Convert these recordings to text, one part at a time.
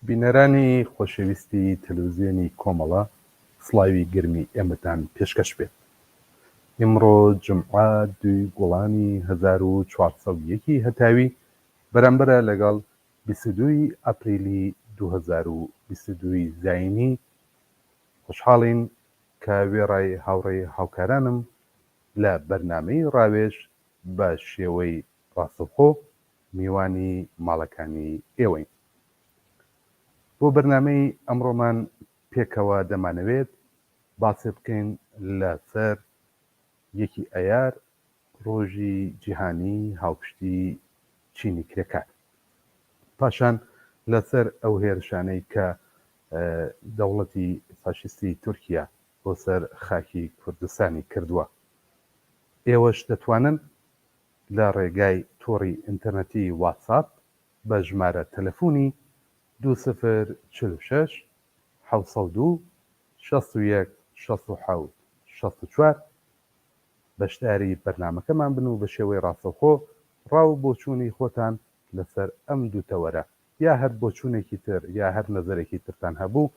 بینەرانی خۆشەویستی تەلەوزیۆنی کۆمەڵە سڵاوی گەرمی ئێمەتان پێشکەش بێت. ئیمڕۆ جومعە دووی گوڵانی 1401 ی هەتاوی بەرامبەرە لەگەڵ 22 ی ئاپریلی 2022 ی زاینی، خۆشحاڵین کە وێڕای هاوڕێی هاوکارانم لە بەرنامەی ڕاوێژ بە شێوەی ڕاستەوخۆ میوانی ماڵەکانی ئێوەین. بۆ بەرنامەی ئەمڕۆمان پێکەوە دەمانەوێت باسێ بکەین لە سەر یەکی ئەیار ڕۆژی جیهانی هاوپشتی چینی کرێکار. پاشان لە سەر ئەو هێرشانەی کە دەوڵەتی فاشیستی تورکیا بۆ سەر خاکی کوردستانی کردووە. ئێوەش دەتوانن لە ڕێگای تۆڕی ئینتەرنێتی واتساپ بە ژمارە تەلەفونی دوو سفر 46 702 61 67 64 بەشداری بەرنامەکەمان بن و بە شێوەی ڕاستەوخۆ ڕا و بۆچوونی خۆتان لەسەر ئەم دوو تەوەرە یا هەر بۆچوونێکی تر یا هەر نەزەرێکی ترتان هەبوو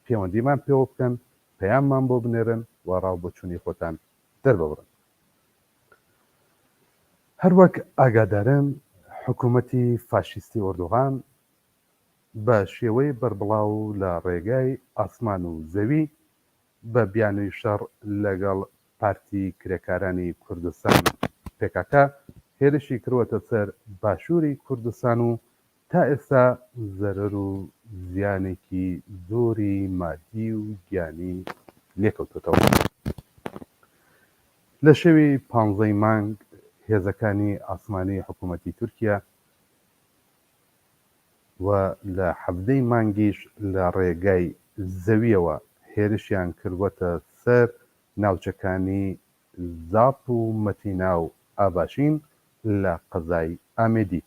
پێوەندیمان پێوە بکەن، پەیاممان بۆ بنێرن و ڕا و بۆچوونی خۆتان دەرببڕن. هەروەک ئاگادارن حکوومەتی فاشیستی ئۆردوغان بە شێوەی بەربڵاو لە ڕێگای ئاسمان و زەوی بە بیانووی شەڕ لەگەڵ پارتی کرێکارانی کوردستان پکک هێرشی کرووەتە سەر باشووری کوردستان و تا ئێستا زەرەر و زیانێکی زۆری مادی و گیانی لێکەوتۆتەوە. لە شەوی پانزەی مانگ هێزەکانی ئاسمانی حکوومەتی تورکیا و لە حەڤدەی مانگیش لە ڕێگای زەوییەوە هێرشیان کردووەتە سەر ناوچەکانی زاپ و مەتینا و ئاڤاشین لە قەزای ئامێدی.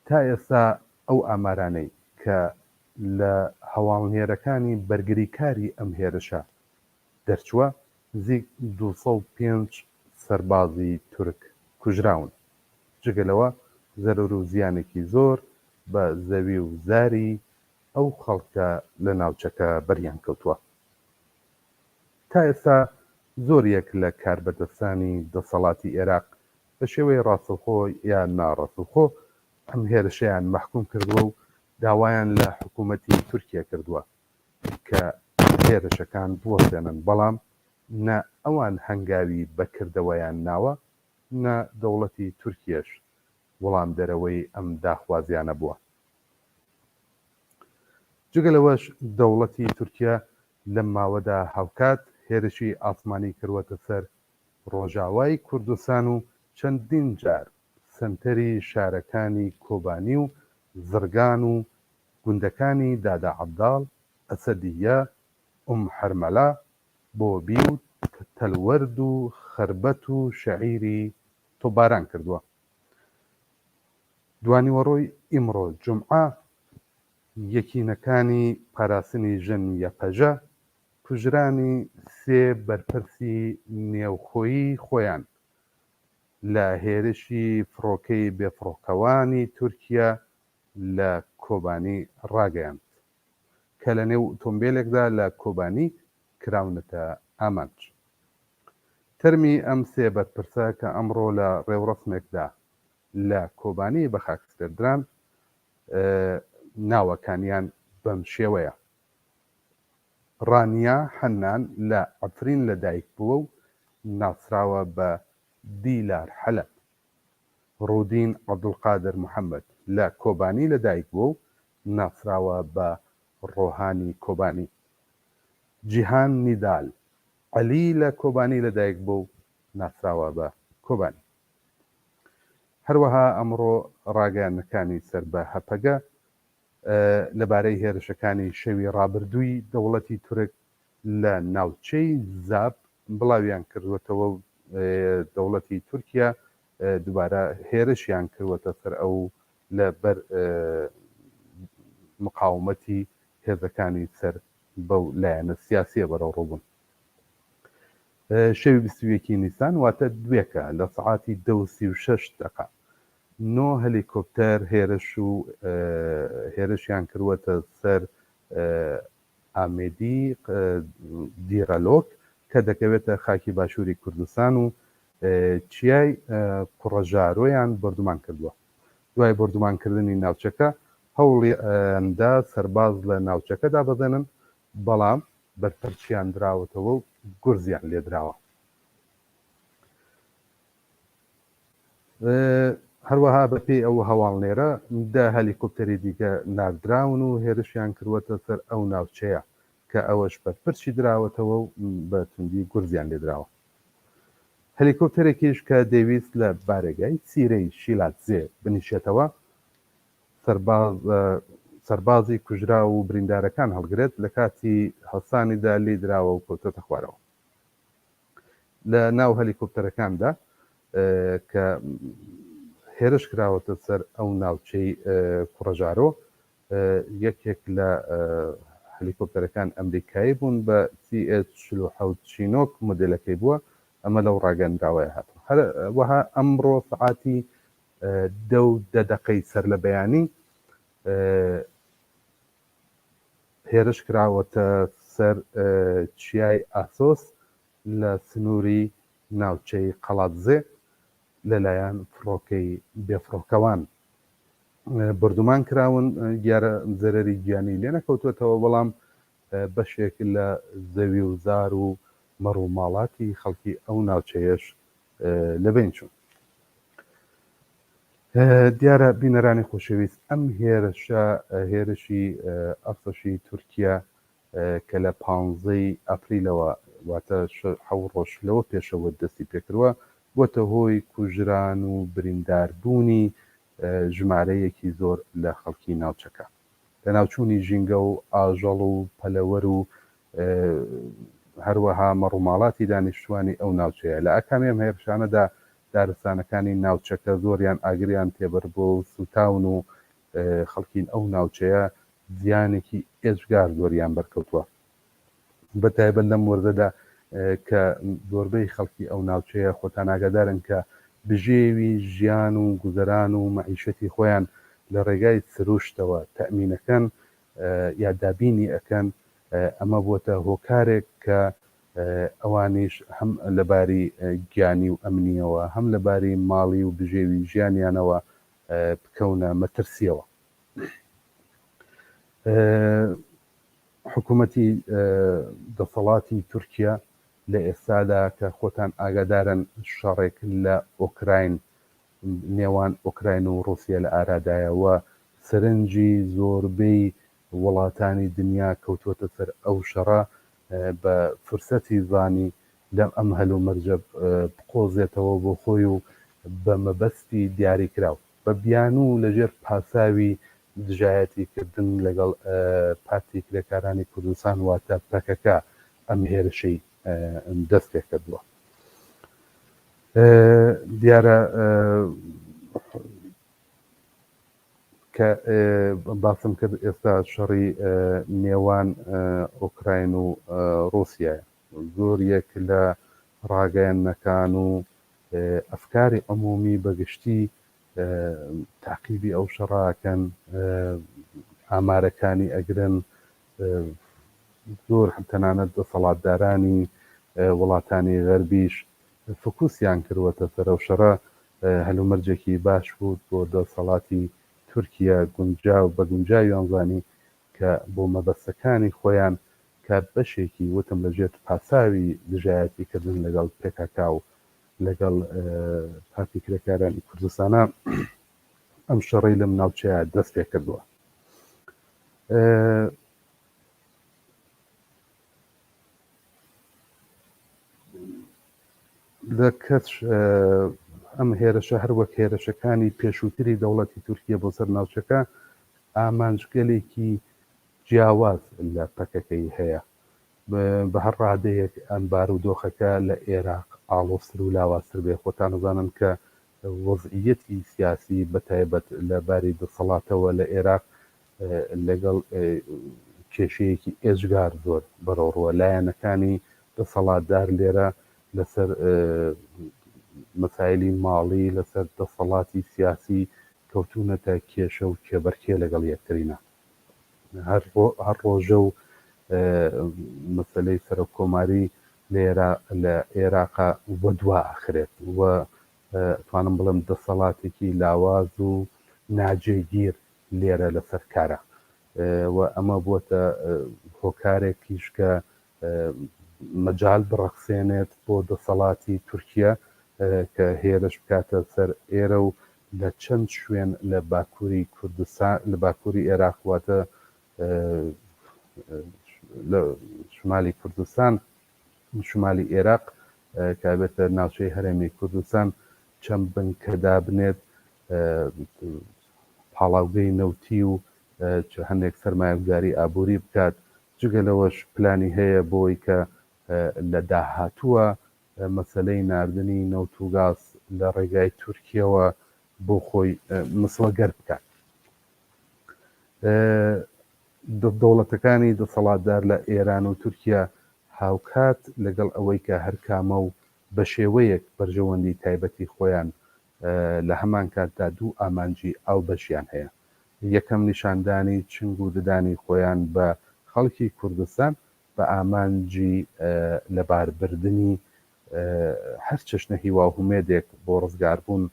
تا ئێستا ئەو ئامارانەی کە لە هەواڵنێرەکانی بەرگریکاری ئەم هێرشە دەرچووە، نزیک 205 سەربازی تورک کوژراون. جگە لەوە زەرەر و زیانێکی زۆر بە زەوی و زاری ئەو خەڵکە لە ناوچەکە بەریان کەوتووە. تا ئێستا زۆریەک لە کاربەدەستانی دەسەڵاتی ئێراق بە شێوەی ڕاستەوخۆ یا ناڕاستەوخۆ ئەم هێرشەیان مەحکوم کردووە و داوایان لە حکوومەتی تورکیە کردووە کە هێرشەکان بوەستێنن، بەڵام نە ئەوان هەنگاوی بە کردەوەیان ناوە، نە دەوڵەتی تورکیەش وڵامدەرەوەی ئەم داخوازیانە بووە. جگە لەوەش دەوڵەتی تورکیە لەم ماوەدا هاوکات هێرشی ئاسمانی کردووەتە سەر ڕۆژاوای کوردستان و چەندین جار سەنتەری شارەکانی کۆبانی و زڕگان و گوندەکانی دادە عەبداڵ، ئەسەدییە، ئوم حەرمەلە، بۆبی و تەلوەرد و خەربەت و شەعیری تۆپباران کردووە. دوانیوەڕۆی ئیمڕۆ جومعە، یەکینەکانی پاراستنی ژن یەپەژە کوژرانی سێ بەرپرسی نێوخۆیی خۆیان لە هێرشی فڕۆکەی بێفڕۆکەوانی تورکیە لە کۆبانی ڕاگەیاند کە لە نێو ئوتۆمبێلێکدا لە کۆبانی کراونەتە ئامانج. تەرمی ئەم سێ بەرپرسە کە ئەمڕۆ لە ڕێوڕەسمێکدا لە کۆبانی بەخاکسپێردران، ناوەکانیان بەم شێوەیە. ڕانیا حەنان لە عەفرین لەدایکبووە و ناسراوە بە دیلار حەلەب. ڕودین عەبدولقادر محەمەد لە کۆبانی لەدایکبووە و ناسراوە بە ڕۆهانی کۆبانی. جیهان نیدال عەلی لە کۆبانی لەدایکبووە و ناسراوە بە کۆبانی. هەروەها ئەمڕۆ ڕاگەیاندنەکانی سەر بە هەپەگە لەبارەی هێرشەکانی شەوی ڕابردووی دەوڵەتی تورک لە ناوچەی زاپ بڵاویان کردووەتەوە و دەوڵەتی تورکیا دووبارە هێرشیان کردووەتە سەر ئەو لە بەر مقاومەتی هێزەکانی سەر بەو لایەنە سیاسیە بەرەوڕوو بوون. شەوی 21 نیسان واتە دوێکە لە سەعاتی دە و 36 دەقە. نۆ هەلیکۆپتەر هێرش و هێرشیان کردووەتە سەر ئامێدی دیرەلۆک کە دەکەوێتە خاکی باشووری کوردستان و چیای کوڕەژارۆیان بۆردومان کردووە. دوای بۆردومانکردنی ناوچەکە هەوڵیاندا سەرباز لە ناوچەکە دابەزێنن، بەڵام بەرپەرچیان دراوەتەوە و گورزیان لێدراوە. هەروەها بەپێی ئەو هەواڵنێرە، دە هەلیکۆپتەری دیکە ناردراون و هێرشیان کردووەتە سەر ئەو ناوچەیە، کە ئەوەش بەرپرچی دراوەتەوە و بە توندی گورزیان لێدراوە. هەلیکۆپتەرێکیش کە دەیویست لە بارەگای سیرەی شیلادزێ بنیشێتەوە، سەربازی کوژراو و بریندارەکان هەڵگرێت، لە کاتی هەڵسانیدا لێی دراوە و کەوتۆتە خوارەوە. لە ناو هەلیکۆپتەرەکاندا کە هێرش کراوەتە سەر ئەو ناوچەی کوڕەژارۆ، یەکێک لە هەلیکۆپتەرەکان ئەمریکایی بوون بە سی ئێچ 47 چینۆک مۆدێلەکەی بووە، ئەمە لەو ڕاگەیەندراوەیە هاتووە. هەروەها ئەمڕۆ سەعاتی دە و دە دەقەی سەرلەبەیانی هێرش کراوەتە سەر چیای ئاسۆس لە سنووری ناوچەی قەڵادزێ لەلایەن فڕۆکەی بێفڕۆکەوان بۆردومان کراون، دیارە زەرەری گیانی لێنەکەوتووەتەوە، بەڵام بەشێک لە زەوی و زار و مەڕ و ماڵاتی خەڵکی ئەو ناوچەیەش لەبەین چوون. دیارە بینەرانی خۆشەویست ئەم هێرشە هێرشی ئەرتەشی تورکیا کە لە پانزەی ئەپریلەوە واتە حەو ڕۆژ لەوە پێشەوە دەستی پێکردووە بووەتە هۆی کوژران و برینداربوونی ژمارەیەکی زۆر لە خەڵکی ناوچەکە. لەناوچوونی ژینگە و ئاژەڵ و پەلەوەر و هەروەها مەڕوماڵاتی دانیشتووانی ئەو ناوچەیە. لە ئاکامی ئەم هێرشانەدا دارستانەکانی ناوچەکە زۆریان ئاگریان تێبەربووە و سووتاون و خەڵکی ئەو ناوچەیە زیانێکی ئێجگار زۆریان بەرکەوتووە. بە تایبەت لەم وەرزەدا کە زۆربەی خەڵکی ئەو ناوچەیە خۆتان ئاگادارن کە بژێوی ژیان و گوزەران و مەعیشەتی خۆیان لە ڕێگای سروشتەوە تەئمینەکەن یا دابینی ئەکەن ئەمە بووەتە هۆکارێک کە ئەوانیش هەم لە باری گیانی و ئەمنیەوە هەم لە باری ماڵی و بژێوی ژیانیانەوە بکەونە مەترسیەوە. حکوومەتی دەسەڵاتی تورکیا لە ئێستادا کە خۆتان ئاگادارن شەڕێک لە ئۆکراین نێوان ئۆکراین و ڕووسیە لە ئارادایە و سەرنجی زۆربەی وڵاتانی دنیا کەوتووەتە سەر ئەو شەڕە بە فرسەتی زانی لەم ئەم هەلومەرجە بقۆزێتەوە بۆ خۆی و بە مەبەستی دیاریکراو بە بیانوو لە ژێر پاساوی دژایەتی کردن لەگەڵ پارتی کرێکارانی کوردستان واتە پەکەکە ئەم هێرشەی دەست پێکردووە. دیارە کە باسم کرد ئێستا شەڕی نێوان ئۆکراین و ڕووسیایە. زۆر یەک لە ڕاگەیاندنەکان و ئەفکاری عمومی بە گشتی تەعقیبی ئەو شەڕە ئەکەن، ئامارەکانی ئەگرن، زۆر تەنانەت دەسەڵاتدارانی وڵاتانی غەربیش فکوسیان کردووەتە سەر ئەو شەڕە، هەلومەرجێکی باش بوو بۆ دەسەڵاتی تورکیە گونجاو بە گونجاویان زانی کە بۆ مەبەستەکانی خۆیان کە بەشێکی وتم لە ژێر پاساوی دژایەتی کردن لەگەڵ پێکاکا و لەگەڵ پارتی کرێکارانی کوردستانە ئەم شەڕەی لەم ناوچەیە دەست پێ کردووە. لە کەچ ئەم هێرشە هەر وەک هێرشەکانی پێشووتری دەوڵەتی تورکیە بۆ سەر ناوچەکە ئامانجگەلێکی جیاواز لە پەکەکەی هەیە. بە هەر ڕادەیەک ئەم بارودۆخەکە لە ئێراق ئاڵۆزتر و لاوازتر بێ، خۆتان ئەزانن کە وەزعییەتی سیاسی بە تایبەت لە باری دەسەڵاتەوە لە ئێراق لەگەڵ کێشەیەکی ئێجگار زۆر بەرەوڕووە. لایەنەکانی دەسەڵاتدار لێرە لەسەر مەسایلی ماڵی، لەسەر دەسەڵاتی سیاسی کەوتوونەتە کێشە و کێبەرکێ لەگەڵ یەکترینا. هەر ڕۆژە و مەسەلەی سەرۆک کۆماری لە ئێراقا وەدوا ئەخرێت و ئەتوانم بڵێم دەسەڵاتێکی لاواز و ناجێگیر لێرە لەسەر کارە و ئەمە بووەتە هۆکارێکیش کە مەجال بڕەخسێنێت بۆ دەسەڵاتی تورکیە کە هێرش بکاتە سەر ئێرە و لە چەند شوێن لە باکووری کوردستان لە باکووری ئێراق واتە لە شمالی کوردستان شمالی ئێراق کە بێتە ناوچەی هەرێمی کوردستان چەند بنکە دابنێت پاڵاوگەی نەوتی و هەندێک سەرمایەگوزاری ئابووری بکات جگە لەوەش پلانی هەیە بۆی کە لە داهاتووە مەسەلەی ناردنی نەوت و گاز لە ڕێگای تورکیەوە بۆ خۆی مسڵەگەر بکات. دەوڵەتەکانی دەسەڵاتدار لە ئێران و تورکیا هاوکات لەگەڵ ئەوەی کە هەرکامە و بەشێوەیەک بەرژەوەندی تایبەتی خۆیان لە هەمان کاتدا دوو ئامانجی ئاوبەشیان هەیە. یەکەم نیشاندانی چنگ و ددانی خۆیان بە خەڵکی کوردستان بە ئامانجی لەباربردنی هەر چەشنە هیوا و هومێدێک بۆ ڕزگاربوون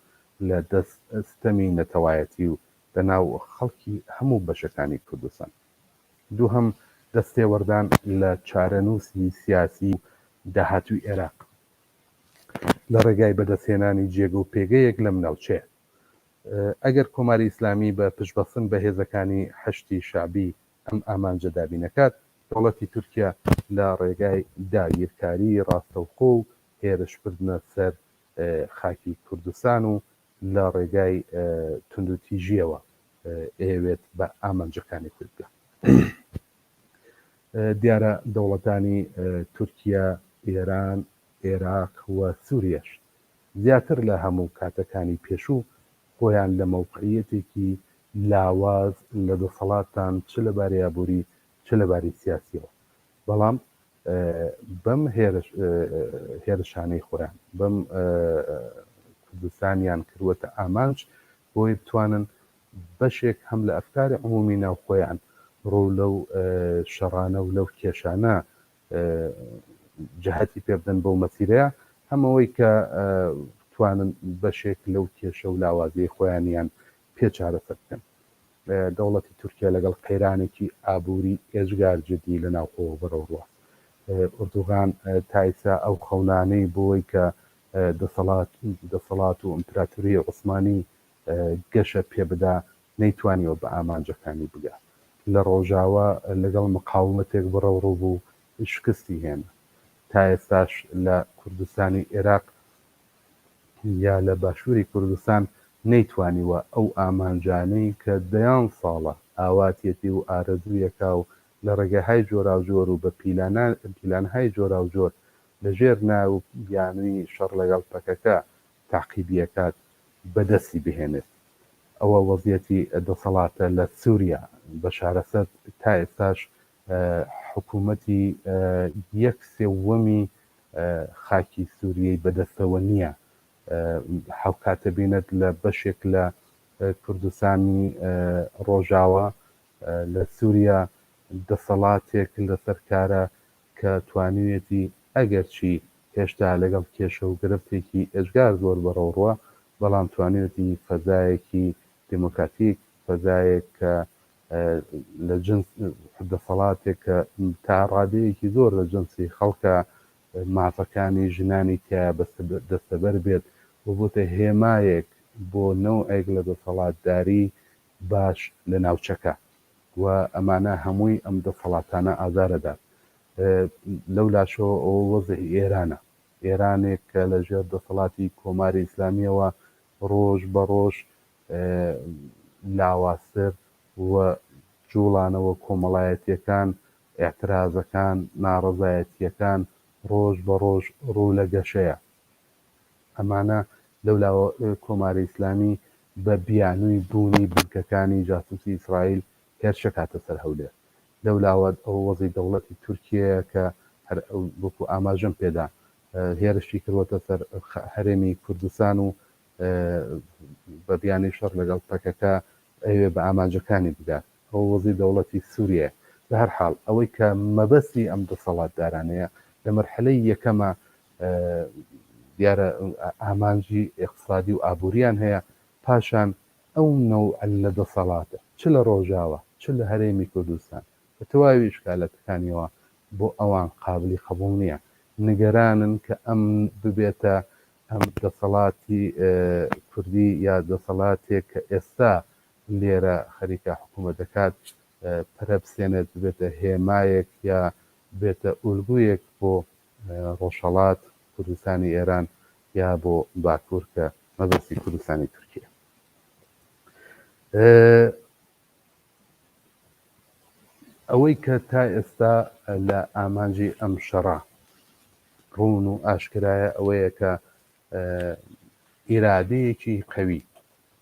لە دەست ستەمی نەتەوایەتی و لە ناو خەڵکی هەموو بەشەکانی کوردستان. دووهەم دەستێوەردان لە چارەنووسی سیاسی و داهاتووی ئێراق لە ڕێگای بەدەستهێنانی جێگە و پێگەیەک لەم ناوچەیە. ئەگەر کۆماری ئیسلامی بە پشتبەستن بە هێزەکانی حەشدی شەعبی ئەم ئامانجە دابینەکات، دەوڵەتی تورکیا لە ڕێگای داگیرکاریی ڕاستەوخۆ و هێرشبردنە سەر خاکی کوردستان و لە ڕێگای توندوتیژییەوە ئەیەوێت بە ئامانجەکانی خۆی بگات. دیارە دەوڵەتانی تورکیا، ئێران، ئێراق و سوریەش زیاتر لە هەموو کاتەکانی پێشوو خۆیان لە مەوقعیەتێکی لاواز لە دەسەڵاتدان چ لە باری ئابووری چ لە باری سیاسیەوە بەڵام بەم هێرشانەی خۆیان بەم کوردستانیان کردووەتە ئامانج بۆی بتوانن بەشێک هەم لە ئەفکاری عمومی ناو خۆیان ڕوو لەو شەڕانە و لەو کێشانە جەهەتی پێ بدەن بەو مەسیرەیە، هەم ئەوەی کە بتوانن بەشێک لەو کێشە و لاوازیەی خۆیانیان پێ چارەسەر بکەن. دەوڵەتی تورکیا لەگەڵ قەیرانێکی ئابووری ئێجگار جدی لە ناوخۆوە بەرەوڕووە. ئوردوغان تا ئیستا ئەو خەونانەی بۆی کە دەسەڵات دەسەڵات و ئیمپراتوریی عوسمانی گەشە پێ بدا نەیتوانیوە بە ئامانجەکانی بگا. لە ڕۆژاوا لەگەڵ مقاومەتێک بەڕەوڕوو بوو، شکستی هێنا. تا ئێستاش لە کوردستانی ئێراق یا لە باشووری کوردستان نەیتوانیوە ئەو ئامانجانەی کە دەیان ساڵە ئاواتیەتی و ئارەزوویەکا و لە ڕێگەهای جۆراوجۆر و بە پیلانهای جۆراوجۆر لە ژێر ناو و بیانووی شەڕ لەگەڵ پەکەکە تاقیبیەکات بەدەستی بهێنێت. ئەوە وەزیەتی دەسەڵاتە لە سوریا. بەشار ئەسەد تا ئێستاش حکومەتی یەک سێوەمی خاکی سوریەی بەدەستەوە نییە. هاوکاتە بینت لە بەشێک لە کوردستانی ڕۆژاوا لە سوریا دەسەڵاتێک لەسەر کارە کە توانیویەتی ئەگەرچی هێشتا لەگەڵ کێشە و گرفتێکی ئێجگار زۆر بەرەوڕووە، بەڵام توانیویەتی فەزایەکی دێمۆکراتیک، فەزایەک کە لە جنس دەسەڵاتێک کە تا ڕادەیەکی زۆر لە جنسی خەڵکە، مافەکانی ژنانی تیایا دەستەبەر بێت و بۆتە هێمایەک بۆ نەوعێک لە دەسەڵاتداری باش لە ناوچەکە. و ئەمانە هەمووی ئەم دەسەڵاتانە ئازار ئەدات. لەو لاشەوە ئەوە وەزعی ئێرانە. ئێرانێک کە لە ژێر دەسەڵاتی کۆماری ئیسلامییەوە ڕۆژ بە ڕۆژ لاوازتر و جووڵانەوە کۆمەڵایەتییەکان، ئیعترازەکان، ناڕەزایەتییەکان ڕۆژ بە ڕۆژ ڕوو لە گەشەیە. ئەمانە لەو لاوە کۆماری ئیسلامی بە بیانووی بوونی بنکەکانی جاسوسی ئیسرائیل هێرشەکاتە سەر هەولێر. لەو لاوە ئەوە وەزعی دەوڵەتی تورکیەیە کە هەر وەکوو ئاماژەم پێدا. هێرشی کردووەتە سەر هەرێمی کوردستان و بە بیانووی شەڕ لەگەڵ پەکەکە ئەیەوێ بە ئامانجەکانی بگات. ئەوە وەزی دەوڵەتی سوریایە. بە هەر حاڵ ئەوەی کە مەبەستی ئەم دەسەڵاتدارانەیە لە مەرحەلەی یەکەما دیارە ئامانجی ئیقتسادی و ئابووریان هەیە، پاشان ئەو نەوعە لە دەسەڵاتە چ لە ڕۆژاوا چ لە هەرێمی کوردستان بە تەواوی ئیشکالەتەکانیەوە بۆ ئەوان قابلی قەبوڵ نیە. نگەرانن کە ئەم ببێتە ئەم دەسەڵاتی کوردی یا دەسەڵاتێک کە ئێستا لێرە خەریکە حکوومەت دەکات پەرە بسێنێت، ببێتە هێمایەک یا ببێتە ئولگوویەک بۆ ڕۆژهەڵات، کوردستانی ئێران یا بۆ باکوور کە مەبەستی کوردستانی تورکیە. ئەوەی کە تا ئێستا لە ئامانجی ئەم شەڕە ڕوون و ئاشکرایە ئەوەیە کە ئیرادەیەکی قەوی،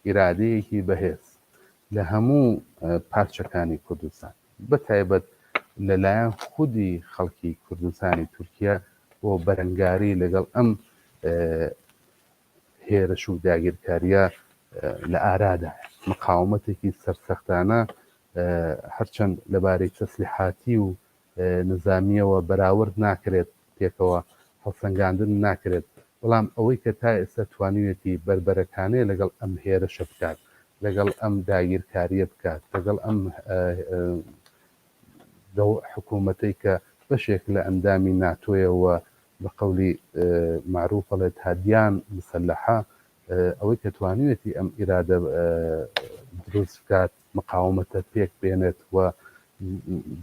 ئیرادەیەکی بەهێز لە هەموو پارچەکانی کوردستان بە تایبەت لە لایەن خودی خەڵکی کوردستانی تورکیا بۆ بەرەنگاری لەگەڵ ئەم هێرش و داگیرکارییە لە ئارادایە. مقاومەتێکی سەرسەختانە هەرچەند لەبارەی تەسلیحاتی و نزامییەوە بەراورد ناکرێت، پێکەوە هەڵسەنگاندن ناکرێت، بەڵام ئەوەی کە تا ئێستا توانیویەتی بەربەرەکانێ لەگەڵ ئەم هێرشە بکات، لەگەڵ ئەم داگیرکارییە بکات، لەگەڵ ئەم حکوومەتەی کە بەشێک لە ئەندامی ناتۆیە و بە قەولی مەعروف ئەڵێت هادیان مسەلەحە، ئەوەی کە توانیوێتی ئەم ئیرادە دروست بکات، مقاومەتە پێک بێنێت و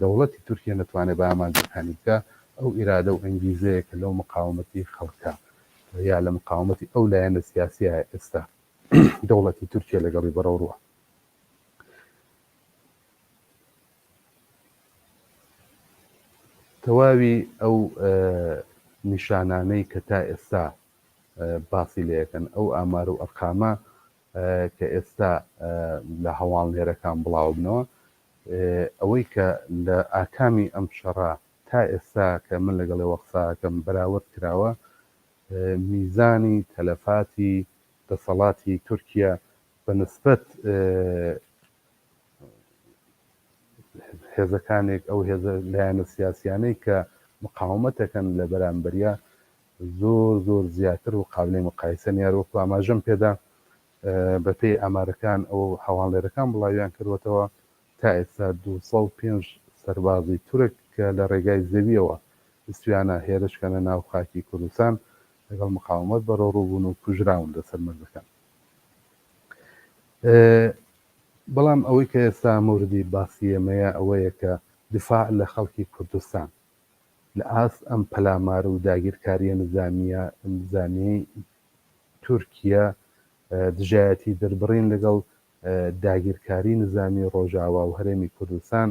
دەوڵەتی تورکیە نەتوانێت بە ئامانجەکانی بگا، ئەو ئیرادە و ئەنگیزەیە کە لەو مقاومەتی خەڵکە یا لە مقاومەتی ئەو لایەنە سیاسیە ئێستا دەوڵەتی تورکیە لەگەڵی بەرەوڕووە. تەواوی ئەو نیشانانەی کە تا ئێستا باسی لێکەن، ئەو ئامار و ئەرقامە کە ئێستا لە هەواڵنێرەکان بڵاوبنەوە، ئەوەی کە لە ئاکامی ئەم شەڕە تا ئێستا کە من لەگەڵێوە قسەکەم بەراورد کراوە، میزانی تەلەفاتی دەسەڵاتی تورکیا بە نسبەت هێزەکانێک ئەو هێزە لایەنە سیاسیانەی کە مقاومەتەکەن لە بەرامبەریا زۆر زۆر زیاتر و قابلی مقایسە نیە وەکو ئاماژەم پێدا بەپێی ئامارەکان ئەو هەواڵنێرەکان بڵاویان کردوەتەوە تا ئێستا 205 سەربازی تورک کە لە ڕێگای زەویەوە ویستویانە هێرش کەنە ناو خاکی کوردستان لەگەڵ مقاومەت بەرەوڕوو بوون و کوژراون لەسەر مەرزەکان. بەڵام ئەوەی کە ئێستا مەوردی باسی ئێمەیە ئەوەیە کە دیفاع لە خەڵکی کوردستان لە ئاست ئەم پەلامار و داگیرکارییە نزامییە نزامییەی تورکیە، دژایەتی دەربڕین لەگەڵ داگیرکاری نزامی ڕۆژاوا و هەرێمی کوردستان،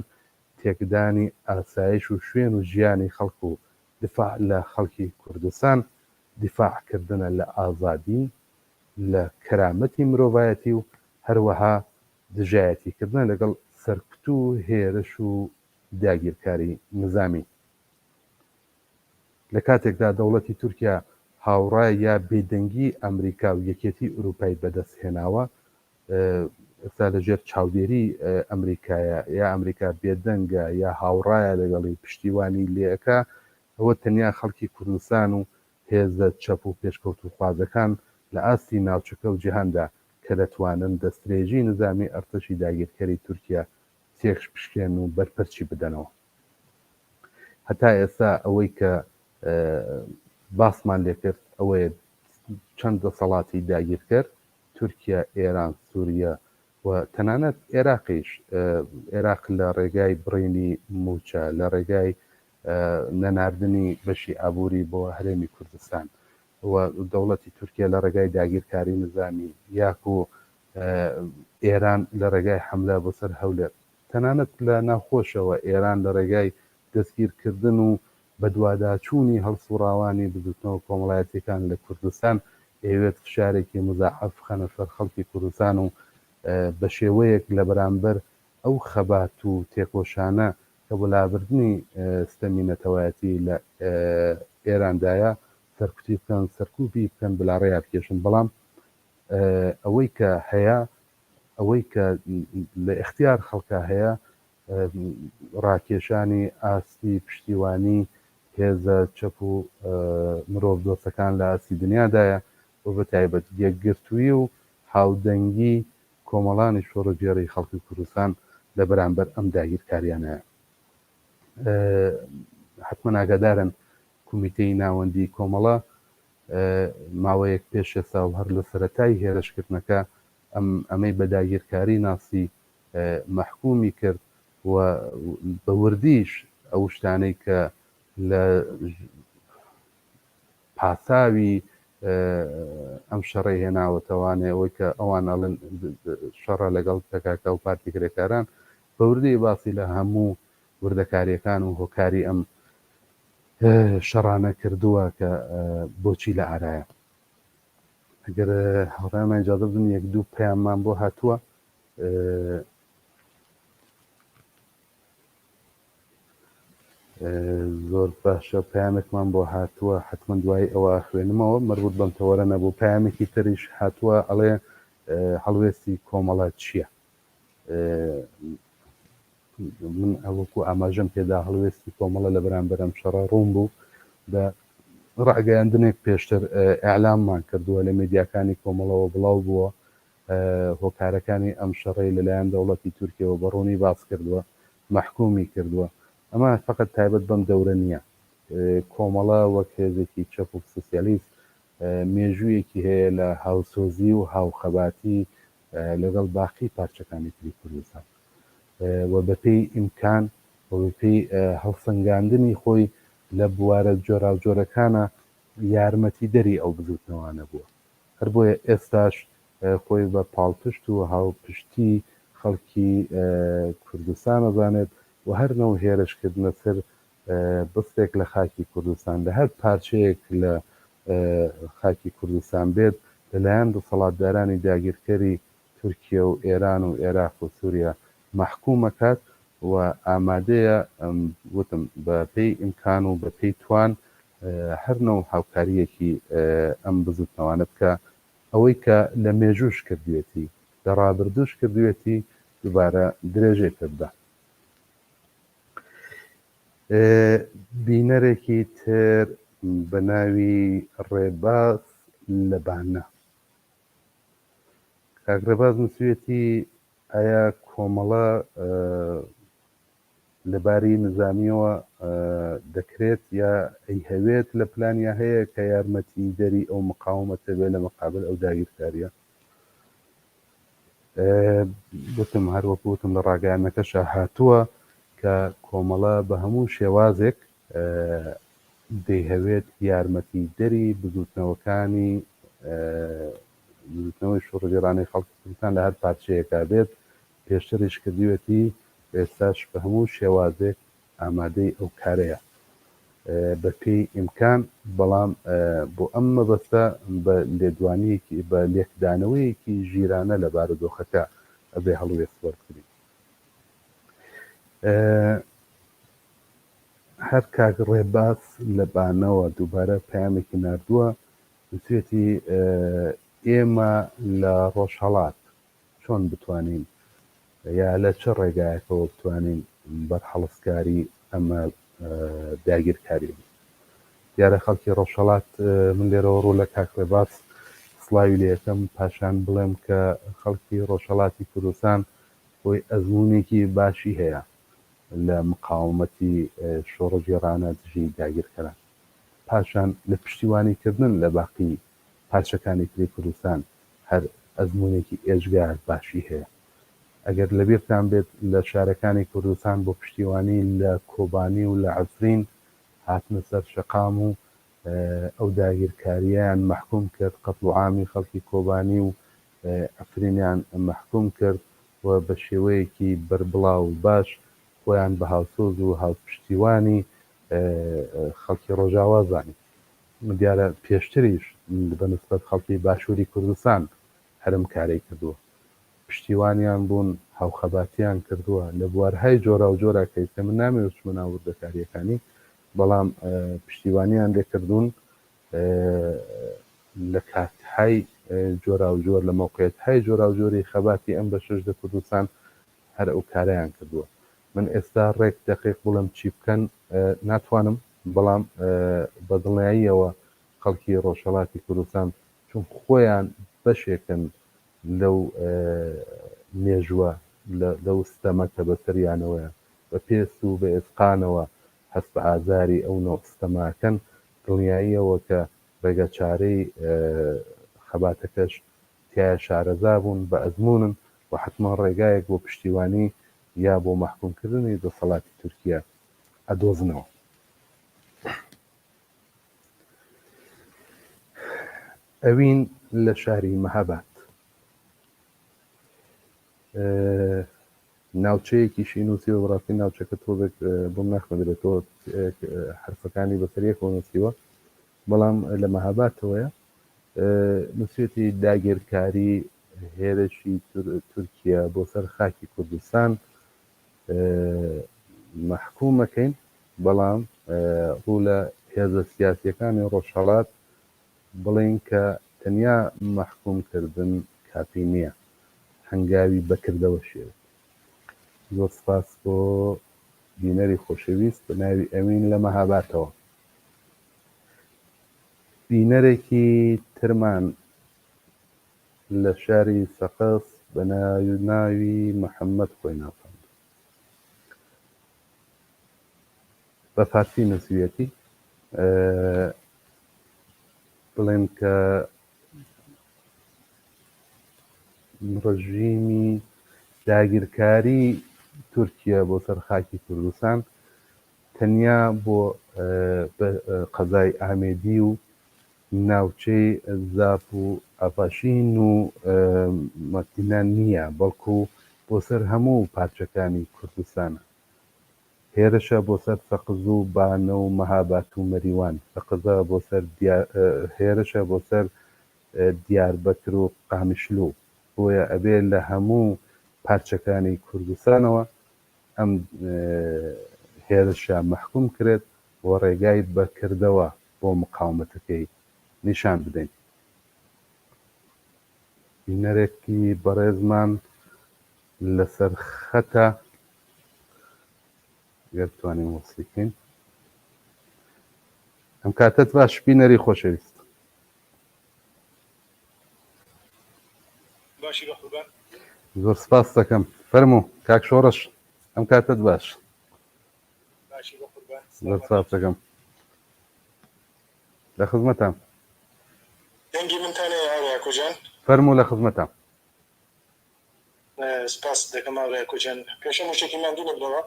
تێکدانی ئاسایش و شوێن و ژیانی خەڵک و دیفاع لە خەڵکی کوردستان، دیفاع کردنە لە ئازادی، لە کەرامەتی مرۆڤایەتی و هەروەها دژایەتی کردنە لەگەڵ سەرکوت و هێرش و داگیرکاری نزامی. لە کاتێکدا دەوڵەتی تورکیا هاوڕای یا بێدەنگی ئەمریکا و یەکێتی ئوروپای بەدەست هێناوە، ئێستا لە ژێر چاودێری ئەمریکایە، یا ئەمریکا بێدەنگە یا هاوڕایە لەگەڵی و پشتیوانی لێ ئەکا، ئەوە تەنیا خەڵکی کوردستان و هێزە چەپ و پێشکەوتووخوازەکان لە ئاستی ناوچەکە و جیهاندا کە دەتوانن دەسترێژی نزامی ئەرتەشی داگیرکەری تورکیا تێکبشکێنن و بەرپەرچی بدەنەوە. هەتا ئێستا ئەوەی کە باسمان لێ کرد ئەوەیە چەند دەسەڵاتی داگیرکەر، تورکیا، ئێران، سوریە و تەنانەت ئێراقیش، ئێراق لە ڕێگای بڕینی مووچە، لە ڕێگای نەناردنی بەشی ئابووری بۆ هەرێمی کوردستان و دەوڵەتی تورکیا لە ڕێگای داگیرکاری نزامی یاکو ئێران لە ڕێگای حەملە بۆ سەر هەولێر تەنانەت لە ناوخۆشەوە ئێران لە ڕێگای دەستگیرکردن و بەدواداچوونی هەڵسوڕاوانی بزوتنەوە کۆمەڵایەتیەکان لە کوردستان ئەیەوێت فشارێکی مزاعەف بخەنە سەر خەڵکی کوردستان و بەشێوەیەک لەبەرامبەر ئەو خەبات و تێکۆشانە کە بۆ لابردنی ستەمی نەتەوایەتی لە ئێراندایە. سەرکوتی بکەن، سەرکوبی بکەن، بەلاڕێیا بکێشن، بەڵام ئەوەی کە هەیە، ئەوەی کە لە ئیختیار خەڵکا هەیە، ڕاکێشانی ئاستی پشتیوانی هێزە چەپ و مرۆڤدۆستەکان لە ئاستی دنیادایە و بە تایبەت یەکگرتوویی و هاودەنگی کۆمەڵانی شۆڕشگێڕی خەڵکی کوردستان لە بەرامبەر ئەم داگیرکاریانەیە. حەتمەن ئاگادارن کومیتەی ناوەندی کۆمەڵە ماوەیەک پێش ئێستا و هەر لە سەرەتای هێرشکردنەکە ئەم ئەمەی بە داگیرکاری ناسی مەحکومی کرد و بە وردیش ئەو شتانەی کە لە پاساوی ئەم شەڕەی هێناوەتەوانێ ئەوەی کە ئەوان ئەڵێن شەڕە لەگەڵ پەکەکە و پارتی کرێکاران بە وردی باسی لە هەموو وردەکارییەکان و هۆکاری ئەم شەڕانە کردووە کە بۆچی لە ئارایە. ئەگەر هاوڕێیانمان ئیجازە بدەن یەک دوو پەیاممان بۆ هاتووە. زۆر باشە پەیامێکمان بۆ هاتووە حتمما دوای ئەوە خوێنمەوە مربوط بەم تەوەرە نەبوو پەیامێکی تریش هاتووە ئەڵێ هەڵوێستی کۆمەڵە چییە؟ من وەکو ئاماژەم پێدا هەڵوێستی کۆمەڵە لە بەرامبەر ئەم شەڕە ڕوون بوو بە ڕاگەیاندنێک پێشتر ئیعلاممان کردووە لە میدیاکانی کۆمەڵەوە بڵاو بووە هۆکارەکانی ئەم شەڕەی لەلایەن دەوڵەتی تورکیەوە بە ڕوونی باس کردووە مەحکومی کردووە ئەمە فەقەت تایبەت بەم دەورە نییە کۆمەڵە وەک هێزێکی چەپ و سوسیالیست مێژوویەکی هەیە لە هاوسۆزی و هاوخەباتی لەگەڵ باقی پارچەکانی تری کوردستان و بەپێی ئیمکان و بەپێی هەڵسەنگاندنی خۆی لە بوارە جۆراوجۆرەکانا یارمەتیدەری ئەو بزووتنەوانە بووە. هەر بۆیە ئێستاش خۆی بە پاڵپشت و هاوپشتی خەڵکی کوردستان ئەزانێت و هەر نەو هێرشکردنە سەر بستێک لە خاکی کوردستان لە هەر پارچەیەک لە خاکی کوردستان بێت لەلایەن دەسەڵاتدارانی داگیرکەری تورکیە و ئێران و ئێراق و سوریا مەحکوم ئەکات و ئامادەیە وتم بە پێی ئیمکان و بە پێی توان هەر نەو هاوکارییەکی ئەم بزوتنەوانە بکا ئەوەی کە لە مێژووش کردوێتی لە ڕابردووش کردوێتی دوبارە درێژەی پێ بدا. بینەرێکی تر بە ناوی ڕێباز لە بانە. کاک ڕێباز نووسیویەتی ئایا کۆمەڵە لە باری نزامیەوە دەکرێت یا ئەیهەوێت لە پلانیا هەیە کە یارمەتیدەری ئەو مقاومەتە بێ لە مقابل ئەو داگیرکاریە؟ وتم هەر وەکو وتم لە ڕاگەیاندنەکەشا هاتووە کە کۆمەڵە بە هەموو شێوازێک دەیهەوێت یارمەتیدەری بزووتنەوەکانی بزووتنەوەی شۆڕشگێڕانەی خەڵکی کوردستان لە هەر پارچەیەکا بێت، پێشتریش کردوویەتی و ئێستاش بە هەموو شێوازێک ئامادەی ئەو کارەیە بە پێی ئیمکان، بەڵام بۆ ئەم مەبەستە بە لێدوانیەکی بە لێکدانەوەیەکی ژیرانە لە بارودۆخەکە ئەبێ هەڵوێست وەربگرین. هەر کاک ڕێباز لە بانەوە دووبارە پەیامێکی ناردووە نووسیویەتی ئێمە لە ڕۆژهەڵات چۆن بتوانین یا لە چ ڕێگایەکەوە بتوانین بەرهەڵستکاری ئەمە داگیرکاری بین؟ دیارە خەڵکی ڕۆژهەڵات من لێرەوە ڕوو لە کاک ڕێباز سڵاوی لێ ئەکەم پاشان بڵێم کە خەڵکی ڕۆژهەڵاتی کوردستان خۆی ئەزموونێکی باشی هەیە لە مقاومەتی شۆڕشگێڕانە دژی داگیرکەران پاشان لە پشتیوانی کردن لە باقی پارچەکانی تری کوردستان هەر ئەزموونێکی ئێجگار باشی هەیە. ئەگەر لەبیرتان بێت لە شارەکانی کوردستان بۆ پشتیوانی لە کۆبانی و لە عەفرین هاتنە سەر شەقام و ئەو داگیرکارییەیان مەحکوم کرد، قەتڵوعامی خەڵکی کۆبانی و عەفرینیان مەحکوم کرد و بە شێوەیەکی بەربڵاو و باش خۆیان بە هاوسۆز و هاوپشتیوانی خەڵکی ڕۆژاوا زانی. دیارە پێشتریش بە نسبەت خەڵکی باشووری کوردستان هەر ئەم کارەی کردووە. پشتیوانیان بوون، هاوخەباتیان کردووە لە بوارهای جۆراوجۆرا کە ئیستە من نامەوێت بچمە ناو وردەکارییەکانی، بەڵام پشتیوانیان لێ کردوون. لە کاتهای جۆراوجۆر، لە مەوقعیەتهای جۆراوجۆری خەباتی ئەم بەشەش لە کوردستان هەر ئەو کارەیان کردووە. من ئێستا ڕێک دەقیق بڵێم چی بکەن ناتوانم، بەڵام بە دڵنیاییەوە خەڵکی ڕۆژهەڵاتی کوردستان چون خۆیان بەشێکن لەو مێژووە، لەو ستەمە کە بەسەریانەوەیە، بە پێست و بە ئێسقانەوە هەست بە ئازاری ئەو نەوع ستەمە ئەکەن، دڵنیاییەوە کە ڕێگاچارەی خەباتەکەش تیایا شارەزا بوون، بە ئەزموونن و حەتمەن ڕێگایەک بۆ پشتیوانی یا بۆ مەحکوم کردنی دەسەڵاتی تورکیە ئەدۆزنەوە. ئەوین لە شاری مەهاباد. ناوچەیەکیشی نووسیوە، بەڕاستی ناوچەکە تۆزێک بۆم ناخوێندرێتەوە، حەرفەکانی بەسەر یەکەوە نووسیوە، بەڵام لە مەهابادەوەیە. نووسیویەتی داگیرکاری هێرشی تورکیا بۆ سەر خاکی کوردستان مەحکوومەکەین، بەڵام ڕوو لە هێزە سیاسییەکانی ڕۆژهەڵات بڵێین کە تەنیا مەحکووم کردن کافی نییە، هەنگاوی بەکردەوەش ئەوێت. زۆر سپاس بۆ بینەری خۆشەویست بە ناوی ئەوین لە مەهاباتەوە. بینەرێکی ترمان لە شاری سەقز بە ناوی محەممەد خۆی ناساند. بە فارسی نووسیویەتی. بڵێن کە ڕژیمی داگیرکاری تورکیە بۆ سەر خاکی کوردستان تەنیا بۆ قەزای ئامێدی و ناوچەی زاپ و ئاڤاشین و مەتینا نییە، بەڵکو بۆ سەر هەموو پارچەکانی کوردستانە. هێرشە بۆ سەر سەقز و بانە و مەهابات و مەریوان، سەقزە بۆ سەر هێرشە بۆ سەر دیاربەکر و قامیشلو، بۆیە ئەبێ لە هەموو پارچەکانی کوردستانەوە ئەم هێرشە مەحکوم کرێت و ڕێگای بە کردەوە بۆ مقاومەتەکەی نیشان بدەین. بینەرێکی بەڕێزمان لەسەر خەتە گەر بتوانین وەسلی بکەین. ئەم کاتەت باش بینەری خۆشەویست. باشی بەقوربان. زۆر سپاست دەکەم. فەرموو کاک شۆڕش ئەم کاتەت باش. باشی بەقوربان. زۆر سپاست دەکەم. لە خزمەتام. دەنگی منتان هەیە هاوڕێ ئاکۆ جان؟ فەرموو لە خزمەتام. سپاست دەکەم هاوڕێ ئاکۆ جان. پێش هەموو شتێکی ماندوو نەبنەوە.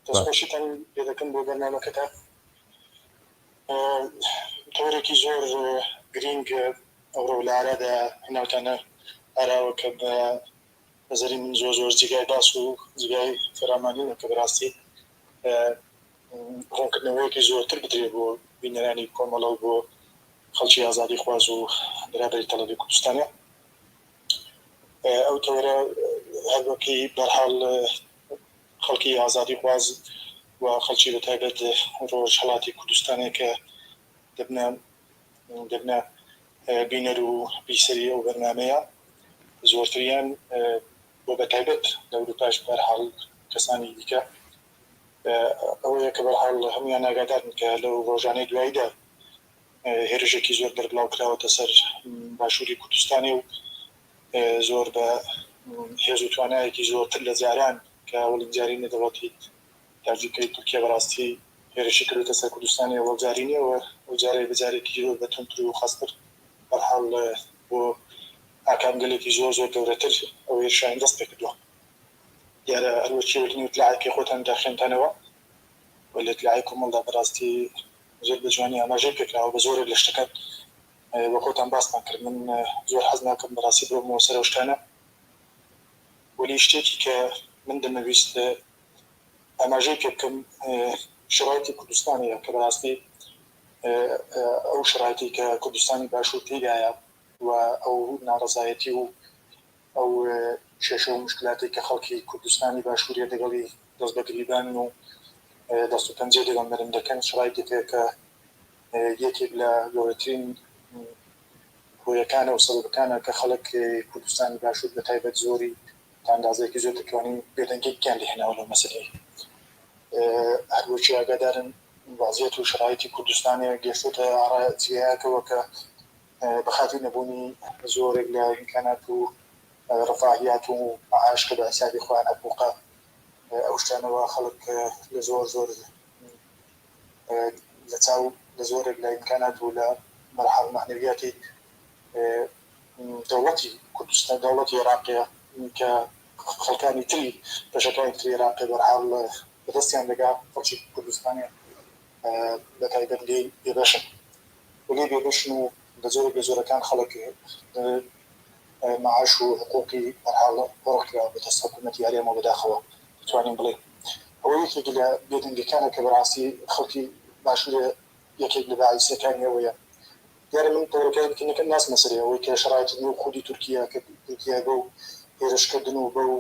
دەستخۆشیتان لێ دەکەم بۆ بەرنامەکەتان. تەوەرێکی زۆر گرینگ ئەوڕۆ لە ئارادا هێناوتانە ئاراوە کە بە نەزەری من زۆر زۆر جێگای باس و جێگای تێڕامانینە کە بەڕاستی ڕوونکردنەوەیەکی زۆرتر بدرێ بۆ بینەرانی کۆمەڵە و بۆ خەڵکی ئازادیخواز و بەرابەری تەڵەبی کوردستانە. ئەو تەوەرە هەر وەکی بەرحاڵ خەڵکی ئازادیخواز و خەڵکی بە تایبەت ڕۆژهەڵاتی کوردستانێ کە دەبنە دەبنە بینەر و بیسەری ئەو بەرنامەیە زۆرتریان بۆ بە تایبەت لە ئەوروپاش بەرحاڵ کەسانی دیکە ئەوەیە کە بەرحاڵ هەموویان ئاگادارن کە لەو ڕۆژانەی دواییدا هێرشێکی زۆر بەربڵاو کراوەتە سەر باشووری کوردستانی و زۆر بە هێز و توانایەکی زۆرتر لە جاران کە ئەوڵین جاری نیە دەوڵەتی داگیرکەری تورکیە بەڕاستی هێرشی کردووەتە سەر کوردستانی ئەوەڵ جاری نیە و ئەو جارەی بە جارێکی زۆر بە توندتر و خەستتر بەرحاڵ بۆ ئاکامگەلێکی زۆر زۆر گەورەتر ئەو هێرشانەی دەست پێکردووە. دیارە هەروەکی وەلین ئیتلاعەکەی خۆتان دا خوێندتانەوە و لە ئیتلاعی کۆمەڵدا بەڕاستی زۆر بە جوانی ئاماژەی پێکراوە بە زۆرێک لە شتەکان وە خۆتان باستان کرد من زۆر حەز ناکەم بەڕاستی بڕۆمەوە سەر ئەو شتانە وەلی شتێکی کە من دەمەویست ئاماژەی پێ بکەم شەرایتی کوردستانەیە کە بەڕاستی ئەو شەرایتی کە کوردستانی باشوور تێیدایە و ئەو ناڕەزایەتی و ئەو کێشە و موشکلاتەی کە خەڵکی کوردستانی باشووریە دەگەڵی دەست بە گریبانن و دەست و پەنجەی دەگەڵ نەرم دەکەن شەرایتێکە کە. یەکێک لە گەورەترین هۆیەکانە و سەبەبەکانە کە خەڵک کوردستانی باشوور بە تایبەت زۆری تا ئەندازەیەکی زۆر دەتوانین بێدەنگییان لێ هێناوە لەو مەسەلەی. هەروەکی ئاگادارن وەزعیەت و شەرایتی کوردستانێ گەشتۆتە جێیەکەوە کە بە خاتری نەبوونی زۆرێک لە ئیمکانات و ڕەفاهیات و مەعاش کە بە حیسابی خۆیان حقوقە ئەو شتانەوە خەڵک لە زۆر زۆر لە چاو لە زۆرێک لە ئیمکانات و لە مەرحەڵ مەعنەویاتی دەوڵەتی کوردستان دەوڵەتی عێراقیە کە خەڵکانی تری بەشەکانی تری عێراقی بەرحاڵ بەدەستیان دەگا خەڵکی کوردستانی بە تایبەت لێی بێبەشن و لێی بێبەشن و بە جۆرێک لە جۆرەکان خەڵک مەعاش و حقوقی بەرحاڵ قۆرخ کراوە بە دەست حکوومەتی هەرێمەوە بەداخەوە دەتوانین بڵێین ئەوە یەکێک لە بێدەنگەکانە کە بەڕاستی خەڵکی باشوورێ یەکێک لە باعیسەکانی ئەوەیە دیارە من تەورەکای بکەنەکەم ناچمە سەرێ ئەوەی کە شەرایتی نێو خودی تورکیا کە تورکیا بەو هێرشکردن و بەو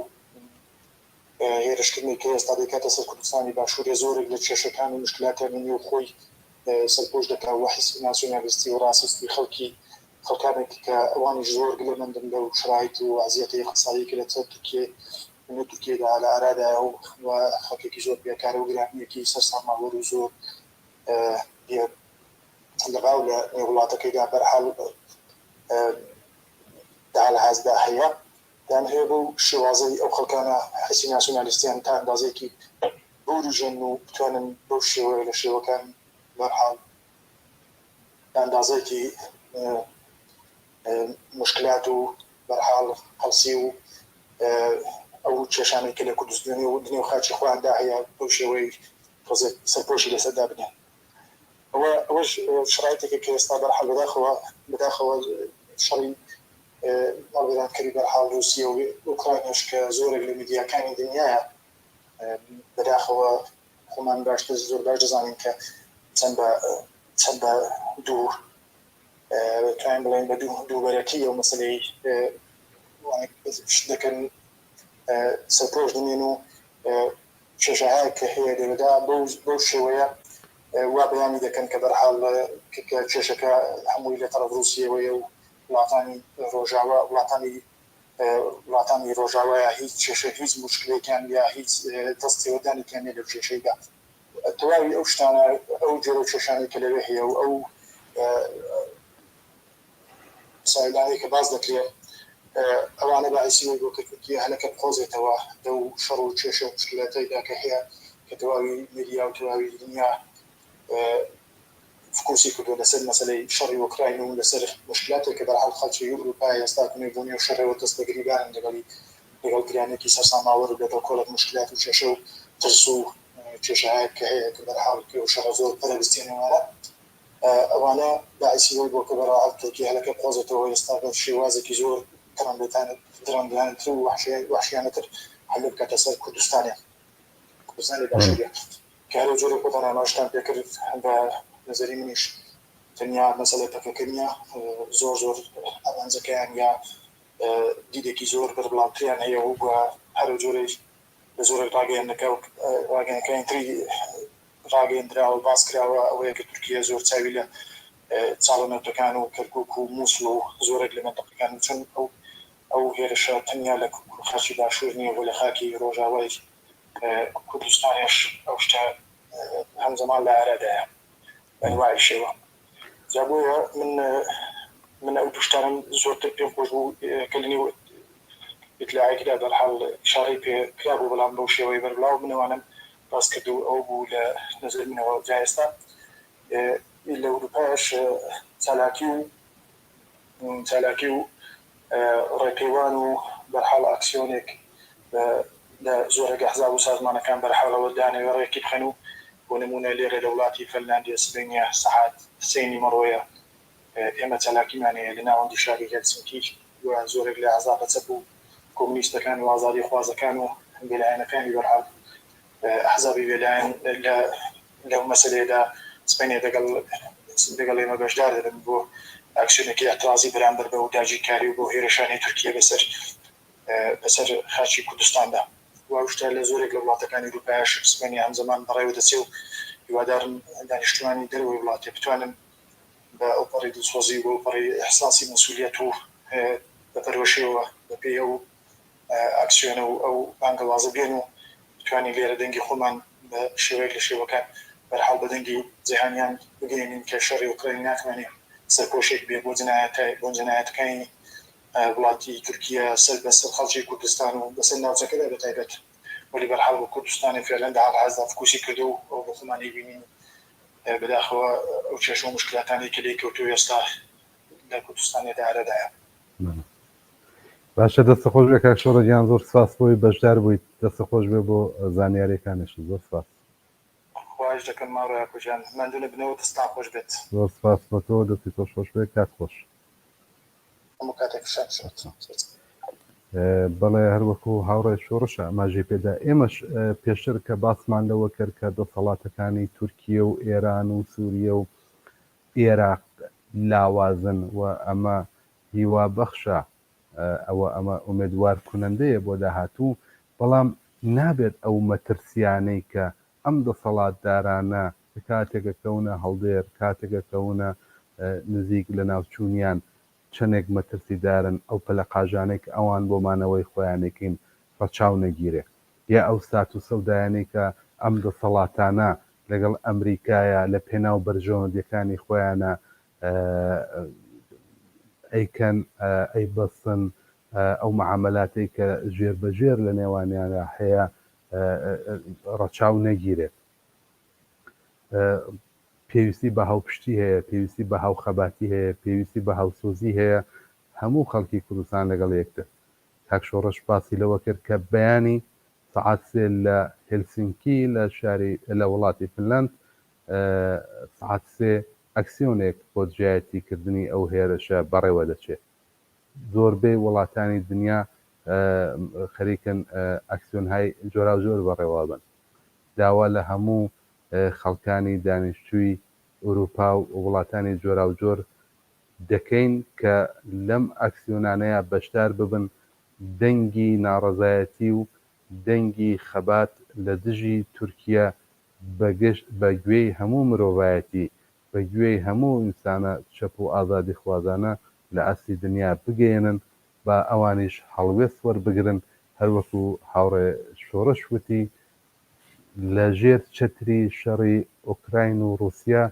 هێرشکردنی کە ئێستا دەیکاتە سەر کوردستانی باشوورێ زۆرێک لە کێشەکان و مشکلاتیانی نێو خۆی سەرپۆش دەکا و حیزبی ناسیۆنالیستی و ڕاسیستی خەڵکی خەڵکانێک کە ئەوانیش زۆر گلەمەندن لەو شەرایت و وەزعیەتە ئیقتسادی کە لە سەر تورکیە لە تورکیەدا لە ئارادایە و خەڵکێکی زۆر بێکارە و گرانییەکی سەرساماوەر و زۆر بێ لغاو لە نێو وڵاتەکەیدا بەرحاڵ دالهازدا هەیە. دەیانهەوێ بەو شێوازەی ئەو خەڵکانە حیسی ناسیۆنالیستیان تا ئەندازەیەکی بوروژێنن و بتوانن بەو شێوەیە لە شێوەکان بەرحاڵ تا ئەندازەیەکی موشکلات و بەرحاڵ قەڵسی و ئەو کێشانەی کە لە کوردستانی و دنێو خاکی خۆیاندا هەیە بەو شێوەی تۆزێک سەرپۆشی لەسەر دابنێن. ئەوە ئەوەش شەرایتێکە کە ئێستا بەرحاڵ بەداخەوە بەداخەوە شەڕی ماڵوێرانکەری بەرحاڵ ڕووسیە و ئۆکراینەش کە زۆرێک لە میدیاکانی دنیایە بەداخەوە خۆمان باشتر زۆر باش دەزانین کە چەند بە چەند بە دوو توانین بڵێن بە دوو دووبەرەکی ئەو مەسەلەی شت دەکەن سەرپۆش دەنێن و کێشەهایەک کە هەیە لێرەدا بەو بەو شێوەیە وا بەیانی دەکەن کە بەرحاڵ کە کێشەکە هەمووی لە تەڕەف ڕووسیەوەیە و وڵاتانی ڕۆژاوا وڵاتانی وڵاتانی ڕۆژاوایە هیچ کێشە هیچ موشکلێکیان یا هیچ دەست تێوەردانێکیان نیە لەو کێشەیدا تەواوی ئەو شتانە ئەو جۆرە کێشانەی کە لەوێ هەیە و ئەو مەسایلانەی کە باس دەکرێ ئەوانە باعیسی وەی بووە کە تورکیە هەلەکە بقۆزێتەوە لەو شەڕ و کێشە و موشکلاتەیدا کە هەیە کە تەواوی میدیا و تەواوی دنیا فکوسی کردووە لەسەر مەسەلەی شەڕی ئۆکراین و لەسەر موشکلاتێک کە بەرحاڵ خەڵکی ئورووپا ئێستا کونێ بۆ نێو شەڕەوە دەست بە گریبانن لەگەڵی لەگەڵ گرانیەکی سەرساماوەر و لەگەڵ کۆڵێک موشکلات و کێشە و ترس و کێشەهایەک کە هەیە کە بەرحاڵ ئەو شەڕە زۆر پەرە بستێنێ ئەوانە باعیسی وەی بووە کە بەرحاڵ تورکیە هەلەکە بقۆزێتەوە ئێستا بە شێوازێکی زۆر دڕندانەتر و وەحشیانەتر حەملە بکاتە سەر کوردستانێ کوردستانی باشوورێ کە هەرەو جۆرێک خۆتان ئاماژەتان پێکرد بە نەزەری منیش تەنیا مەسەلەی پەکەکە نییە زۆر زۆر ئامانجەکەیان یا دیدێکی زۆر بەربڵاوتریان هەیە و هەرەو جۆرێک لە زۆرێک ڕاگەیەندنەکە ڕاگەیەنەکانی تری ڕاگەیەندراوە باس کراوە ئەوەیە کە تورکیە زۆر چاوی لە چاڵە نەوتەکان و کەرکوک و موسڵ و زۆرێک لە مەنتەقەکان و چون ئەو ئەو هێرشە تەنیا لە خاکی باشوور نییە و لە خاکی ڕۆژاوای کوردستانیش ئەو شتە هەمزەمان لە ئارادایە بەنواعی شێوە جا بۆیە من من ئەو دوو شتانەم زۆرتر پێم خۆش بوو کە لە نێو ئیتلاعێکدا بەرحاڵ ئیشارەی پێ کرابوو بەڵام بەو شێوەی بەربڵاو من ئەوانەم باس کرد و ئەوە بوو لە نەزەری منەوە جا ئێستا لە ئورووپاش چالاکی و چالاکی و ڕێپێوان و بەرحاڵ ئاکسیۆنێک لە زۆرێک ئەحزاب و سازمانەکان بەرحاڵەوە دانەوێ ڕێکی بخەن و بۆ نموونە لێرە لە وڵاتی فەنلاندیە سبەینێ سەعات سێی نیمەڕۆیە ئێمە چالاکیمان هەیە لە ناوەندی شاری هێلسنکی و زۆرێک لە ئەحزابە چەپ و کۆمۆنیستەکان و ئازادیخوازەکان و بێلایەنەکانی بەرحاڵ ئەحزابی بێلایەن لە لەو مەسەلەیەدا سبەینێ دەگەڵ دەگەڵ ئێمە بەشدار دەبن بۆ ئاکسیۆنێکی ئیعترازی بەرامبەر بەو داگیرکاری و بەو هێرشانەی تورکیە بەسەر بەسەر خاکی کوردستاندا. و ئەو شتە لە زۆرێک لە وڵاتەکانی ئورووپایش سبەینێ هەمزەمان بەڕێوە دەچێ و هیوادارم دانیشتوانی دەرەوەی وڵاتێ بتوانن بە ئەوپەڕی دڵسۆزی و بەوپەڕی ئیحساسی مەسولیەت و بە پەرۆشیەوە بە پێی ئەو ئاکسیۆنە و ئەو بانگەوازە بێن و بتوانین لێرە دەنگی خۆمان بە شێوەیەک لە شێوەکان بەرحاڵ بە دەنگی جیهانیان بگەیەنین کە شەڕی ئۆکراین ناتوانێ سەرپۆشێک بێ بۆ جنایەتە بۆ جنایەتەکانی وڵاتی تورکیە سەر بە سەر خەڵکی کوردستان و بەسەر ناوچەکەدا بە تایبەت وەلی بەرحاڵ بۆ کوردستانی فعلەن دە حاڵ حازردا فکوسی کردوە و ئەوە بۆ خۆمان ئەیبینین بەداخەوە ئەو کێشە و موشکلاتانەی کە لێی کەوتووە ئێستا لە کوردستانێ دە ئارادایە. بەڵێ باشە دەستت خۆش بێ کاک شۆڕە گیان زۆر سپاس بۆی بەشدار بوویت دەستت خۆش بێ بۆ زانیاریەکانیشت زۆر سپاس. خواهش دەکەم ماڕۆ یاکۆ گیان ماندوو نەبنەوە دەستتان خۆش بێت. زۆر سپاس بۆ تۆ دەستی تۆش خۆش بێ کات خۆش. هەموو کاتێک شاد شاد. بەڵێ هەروەکو هاوڕێ شۆڕش ئاماژەی پێدا ئێمەش پێشتر کە باسمان لەوە کرد کە دەسەڵاتەکانی تورکیە و ئێران و سوریە و ئێراق لاوازن و ئەمە هیوابەخشە ئەوە ئەمە ئومێدوار کونەندەیە بۆ داهاتوو بەڵام نابێت ئەو مەترسیانەی کە ئەم دەسەڵاتدارانە کاتێک ئەکەونە هەڵدێر کاتێک ئەکەونە نزیک لەناوچوونیان چەنێک مەترسیدارن ئەو پەلەقاژانەی کە ئەوان بۆ مانەوەی خۆیان ئەیکەین ڕەچاو نەگیرێ یا ئەو سات و سەودایانەی کە ئەم دەسەڵاتانە لەگەڵ ئەمریکایا لە پێناو بەرژەوەندیەکانی خۆیانا ئەیکەن ئەیبەستن ئەو مەعامەلاتەی کە ژێر بە ژێر لە نێوانیانا هەیە ڕەچاو نەگیرێت. پێویستی بە هاوپشتی هەیە، پێویستی بە هاوخەباتی هەیە، پێویستی بە هاوسۆزی هەیە، هەموو خەڵکی کوردستان لەگەڵ یەکتر. کاک شۆڕش باسی لەوە کرد کە بەیانی سەعات سێ لە هێلسینکی لە شاری لە وڵاتی فنلەند سەعات سێ ئەکسیۆنێک بۆ دژایەتی کردنی ئەو هێرشە بەڕێوە دەچێ. زۆربەی وڵاتانی دنیا خەریکن ئەکسیۆنهای جۆراوجۆر بەڕێوە بەن. داوا لە هەموو خەڵکانی دانیشتووی ئورووپا و وڵاتانی جۆراوجۆر دەکەین کە لەم ئاکسیۆنانەیا بەشدار ببن، دەنگی ناڕەزایەتی و دەنگی خەبات لە دژی تورکیە بە گشت بە گوێی هەموو مرۆڤایەتی، بە گوێی هەموو ئینسانە چەپ و ئازادیخوازانە لە ئاستی دنیا بگەیەنن، با ئەوانیش هەڵوێست وەربگرن، هەروەکو هاوڕێ شۆڕش وتی لە ژێر چەتری شەڕی ئۆکراین و ڕوسیا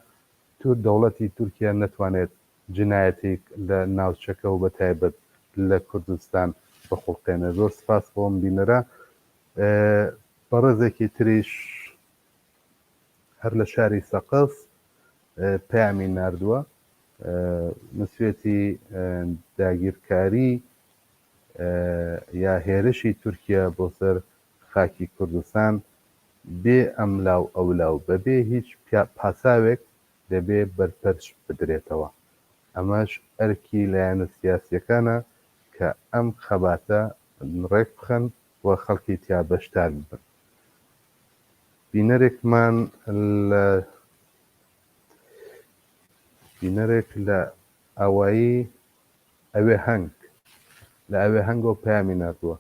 تور دەوڵەتی تورکیا نەتوانێت جنایەتیک لە ناوچەکە و بەتایبەت لە کوردستان بخوڵقێنێ. زۆر سپاس بۆ ئەم بینەرە. بەڕێزێکی تریش هەر لە شاری سەقز پەیامی ناردووە نووسوێتی داگیرکاری یا هێرشی تورکیا بۆ سەر خاکی کوردستان بێ ئەملاو ئەولاو بەبێ هیچ پاساوێک دەبێ بەرپەرچ بدرێتەوە. ئەمەش ئەرکی لایەنە سیاسیەکانە کە ئەم خەباتە ڕێک بخەن و خەڵکی تیا بەشدار ببن. بینەرێکمان لە بینەرێک لە ئاوایی ئەوێهەنگ لە ئەوێهەنگەوە پەیامی ناردووە.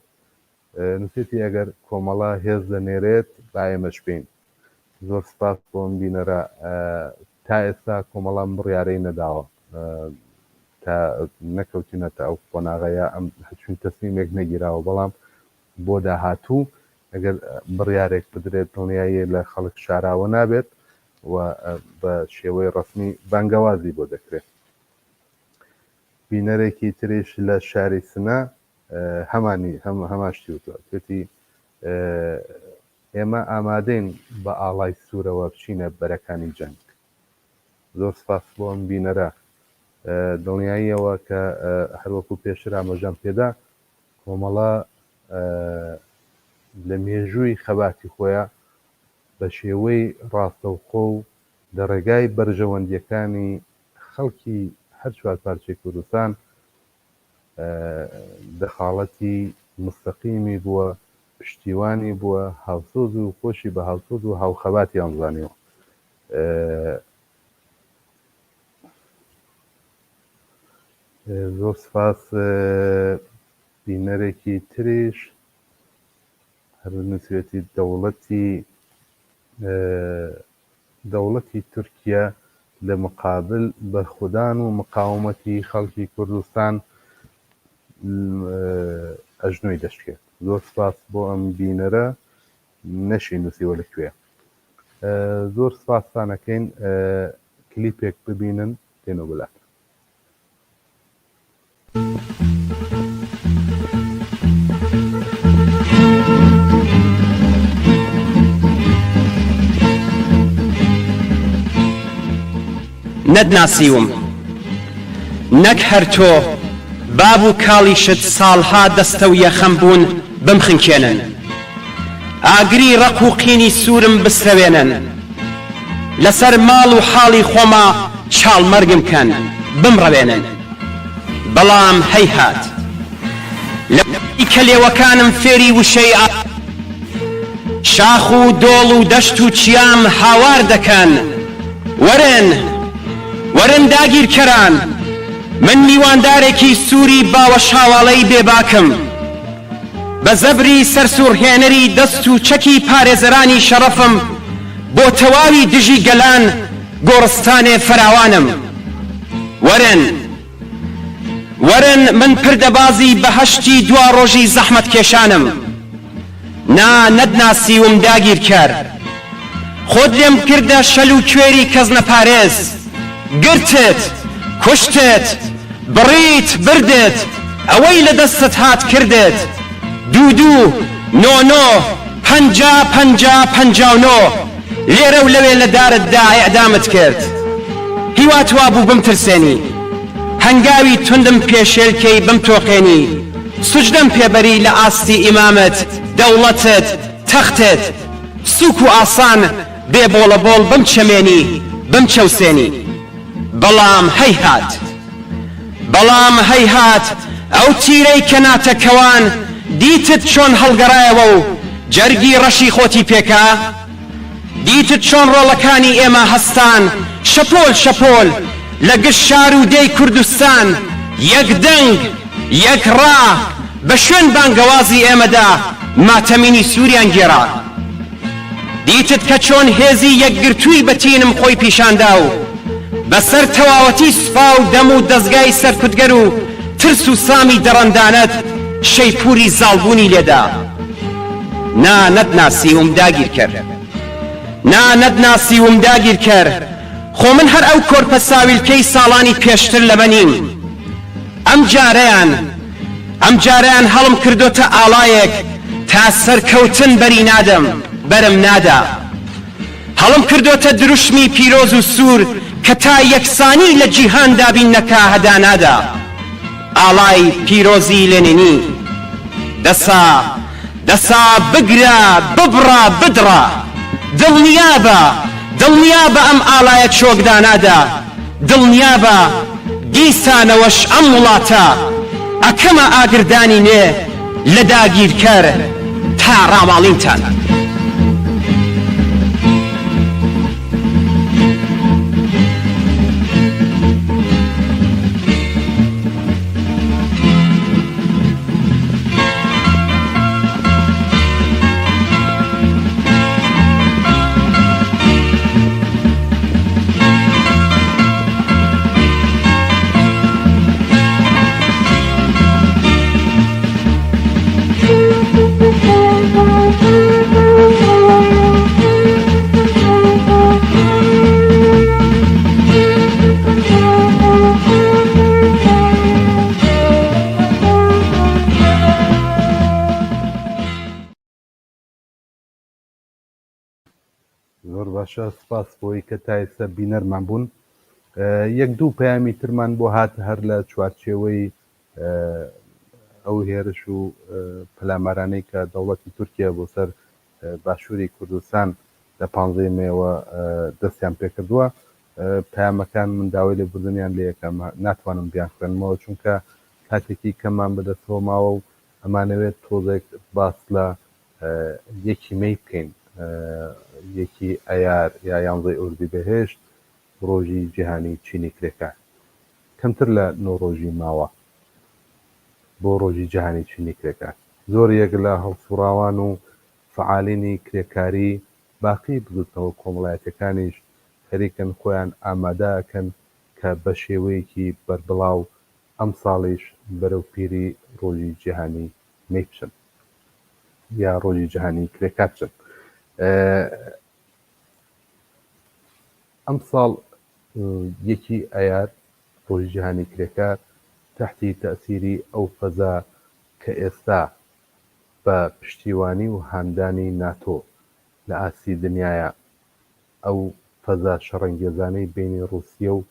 نوسیویەتی ئەگەر کۆمەڵە هێز دەنێرێت با ئێمەش بێین. زۆر سپاس بۆ ئەم بینەرە. تا ئێستا کۆمەڵە ئەم بڕیارەی نەداوە. تا نەکەوتینەتە ئەو قۆناغە یا ئەم چون تەسمیمێک نەگیراوە بەڵام بۆ داهاتوو ئەگەر بڕیارێک بدرێت دڵنیاییە لە خەڵک شاراوە نابێت و بە شێوەی ڕەسمی بانگەوازی بۆ دەکرێت. بینەرێکی تریش لە شاری سنە هەمانی هەمان شتی وتوە وتی ئێمە ئامادەین بە ئاڵای سوورەوە بچینە بەرەکانی جەنگ. زۆر سپاس بۆ ئەم بینەرە. دڵنیاییەوە کە هەروەکو پێشتر ئاماژەم پێدا کۆمەڵە لە مێژووی خەباتی خۆیا بە شێوەی ڕاستەوخۆ و لە ڕێگای بەرژەوەندییەکانی خەڵکی هەر چوارپارچەی کوردستان دەخاڵەتی موستەقیمی بووە، پشتیوانی بووە، هاوسۆز و خۆشی بە هاوسۆز و هاوخەباتیان زانیوە. زۆر سپاس بینەرێکی تریش هەر نووسیوێتی دەوڵەتی. دەوڵەتی تورکیە لە مقابل بەرخودان و مقاومەتی خەڵکی کوردستان ئەژنۆی دەشکێت. زۆر سپاس بۆ ئەم بینەرە نەشی نووسیوە لە کوێ. زۆر سپاستان ئەکەین کلیپێک ببینن دێنەوە بەلاتان. نەتناسیوم نەک هەر تۆ، باب و کاڵیشت ساڵها دەستە و یەخەم بوون بمخنکێنن. ئاگری ڕق و قینی سوورم بسرەوێنن. لەسەر ماڵ و حاڵی خۆما چاڵ مەرگم کەن، بمڕەوێنن. بەڵام هەیهات. لەوەی کە لێوەکانم فێری وشەی ئا. شاخ و دۆڵ و دەشت و چیام هاوار دەکەن، وەرن! وەرن داگیرکەران! من میواندارێکی سووری باوەشاواڵەی بێباکم. بە زەبری سەرسوڕهێنەری دەست و چەکی پارێزەرانی شەڕەفم بۆ تەواوی دژی گەلان گۆڕستانێ فراوانم. وەرن! وەرن من پردەبازی بەهەشتی دواڕۆژی زەحمەتکێشانم. نا نەتناسیوم داگیرکەر. خۆت لێم کردە شەل و کوێری کەسنەپارێز. گرتت، کوشتت، بڕیت، بردت، ئەوەی لە دەستت هات کردت. دوو دوو، نۆ نۆ، 50 50 59، لێرە و لەوێ لە دارت دا ئیعدامت کرد. هیوات وابوو بمترسێنی. هەنگاوی توندم پێشێل کەی بمتۆقێنی. سوجدەم پێ بەری لە ئاستی ئیمامت، دەوڵەتت، تەختت. سووک و ئاسان بێ بۆڵەبۆڵ بمچەمێنی، بمچەوسێنی. بەڵام هەیهات. بەڵام هەیهات ئەو تیرەی کە ناتە کەوان دیتت چۆن هەڵگەڕایەوە و جەرگی ڕەشی خۆتی پێکا؟ دیتت چۆن ڕۆڵەکانی ئێمە هەستان شەپۆل شەپۆل لە گشت شار و دێی کوردستان یەک دەنگ، یەک ڕا بە شوێن بانگەوازی ئێمەدا ماتەمینی سووریان گێڕا؟ دیتت کە چۆن هێزی یەکگرتووی بەتینم خۆی پیشاندا و بەسەر تەواوەتی سوپا و دەم و دەزگای سەرکوتگەر و ترس و سامی دڕەندانەت شەیپووری زاڵبوونی لێدا؟ نا نەتناسیوم داگیرکەر. نا نەتناسیوم داگیرکەر، خۆ من هەر ئەو کۆرپە ساویلکەی ساڵانی پێشتر لەمە نیم. ئەمجارەیان، ئەمجارەیان هەڵم کردۆتە ئاڵایەک تا سەرکەوتن بەری نادەم، بەرم نادا. هەڵم کردۆتە دروشمی پیرۆز و سوور کە تا یەکسانی لە جیهان دابین نەکا هەدا نادا. ئاڵای پیرۆزی لێنینی. دەسا، دەسا بگرە، ببڕە، بدڕە. دڵنیابە، دڵنیابە ئەم ئاڵایە چۆک دانادا. دڵنیابە دیسانەوەش ئەم وڵاتە ئەکەمە ئاگردانی نوێ لە داگیرکەر تا ڕاماڵینتان. زۆر باشە سپاس بۆی کە تا ئێستا بینەرمان بوون یەک دوو پەیامی ترمان بۆ هات هەر لە چوارچێوەی ئەو هێرش و پەلامارانەی کە دەوڵەتی تورکیا بۆ سەر باشووری کوردستان لە پانزەی مەیەوە دەستیان پێکردووە پەیامەکان من داوای لێبوردنیان لێ یەکەم ناتوانم بیان خوێنمەوە چونکە کاتێکی کەممان بەدەستەوە ماوە و ئەمانەوێت تۆزێک باس لە یەکی مەی بکەین یەکی ئەیار یا یانزەی ئۆردیبهێشت ڕۆژی جیهانی چینی کرێکار کەمتر لە نۆ ڕۆژی ماوە بۆ ڕۆژی جیهانی چینی کرێکار. زۆر یەک لە هەڵسوڕاوان و فەعالینی کرێکاری باقی بزوتنەوە کۆمەڵایەتیەکانیش خەریکن خۆیان ئامادە ئەکەن کە بە شێوەیەکی بەربڵاو ئەمساڵیش بەرەو پیری ڕۆژی جیهانی مەی بچن یا ڕۆژی جیهانی کرێکار بچن. ئەمساڵ یەکی ئایار ڕۆژی جیهانی کرێکار تەحتی تەئسیری ئەو فەزا کە ئێستا بە پشتیوانی و هاندانی ناتۆ لە ئاستی دنیایا ئەو فەزا شەڕەنگێزانەی بەینی ڕوسیە و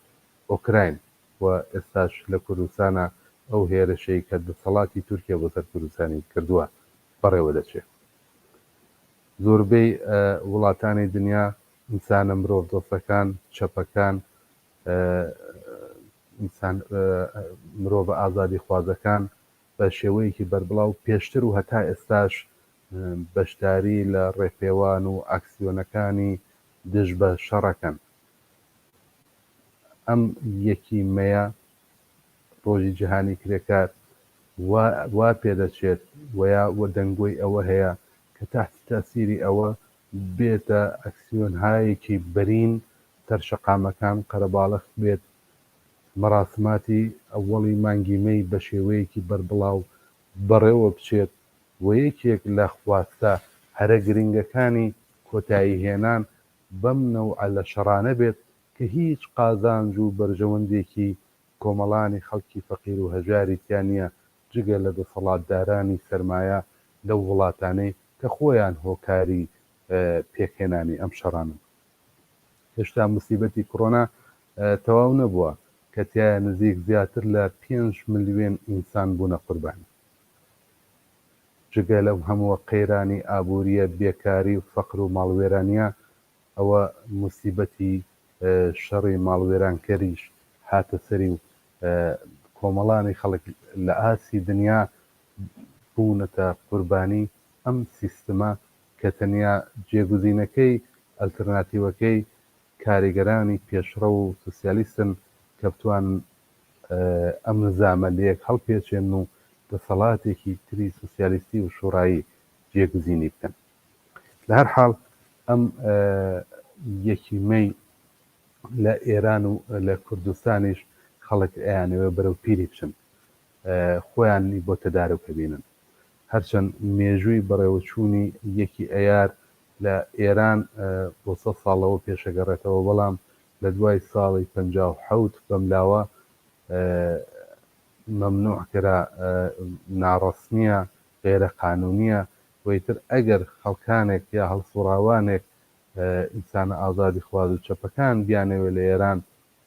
ئۆکراین و ئێستاش لە کوردستانا ئەو هێرشەی کە دەسەڵاتی تورکیە بۆ سەر کوردستانی کردوە بەڕێوە دەچێ. زۆربەی وڵاتانی دنیا ئینسانە مرۆڤدۆستەکان، چەپەکان، ئینسان مرۆڤە ئازادیخوازەکان بە شێوەیەکی بەربڵاو پێشتر و هەتا ئێستاش بەشداری لە ڕێپێوان و ئاکسیۆنەکانی دژ بە شەڕەکەن. ئەم یەکی مەیە، ڕۆژی جیهانی کرێکار، وا وا پێدەچێت و یا و دەنگۆی ئەوە هەیە کە تەحتی تەئسیری ئەوە بێتە ئەکسیۆنهایەکی بەرین سەر شەقامەکان قەرەباڵخ بێت، مەراسماتی ئەوەڵی مانگی مەی بە شێوەیەکی بەربڵاو بەڕێوە بچێت و یەکێک لە خواستە هەرە گرنگەکانی کۆتایی هێنان بەم نەوعە لە شەڕانە بێت کە هیچ قازانج و بەرژەوەندێکی کۆمەڵانی خەڵکی فەقیر و هەژاری تیا نیە جگە لە دەسەڵاتدارانی سەرمایە لەو وڵاتانەی کە خۆیان هۆکاری پێکهێنانی ئەم شەڕانەن. هێشتا موسیبەتی کڕۆنا تەواو نەبووە کە تیایا نزیک زیاتر لە پێنج ملوێن ئینسان بوونە قوربانی. جگە لەو هەمووە قەیرانی ئابوورییە، بێکاری و فەقر و ماڵوێرانییە، ئەوە موسیبەتی شەڕی ماڵوێرانکەریش هاتە سەری و کۆمەڵانی خەڵک لە ئاستی دنیا بوونەتە قوربانی ئەم سیستمە کە تەنیا جێگوزینەکەی، ئەلترناتیوەکەی، کاریگەرانی پێشڕەو و سوسیالیستن کە بتوانن ئەم نزامە لەیەک هەڵپێچێنن و دەسەڵاتێکی تری سوسیالیستی و شوڕایی جێگوزینی بکەن. لە هەر حاڵ ئەم یەکی مەی لە ئێران و لە کوردستانیش خەڵک ئەیانەوێ بەرەو پیری بچن، خۆیانی بۆ تەدارک ئەبینن. هەرچەند مێژووی بەڕێوەچوونی یەکی ئەیار لە ئێران بۆ سەد ساڵ لەوە پێش ئەگەڕێتەوە، بەڵام لە دوای ساڵی 57 بەملاوە مەمنوع کرا، ناڕەسمییە، غەیرە قانوونییە و ئیتر ئەگەر خەڵکانێک یا هەڵسوڕاوانێک ئینسانە ئازادیخواز و چەپەکان بیانەوێ لە ئێران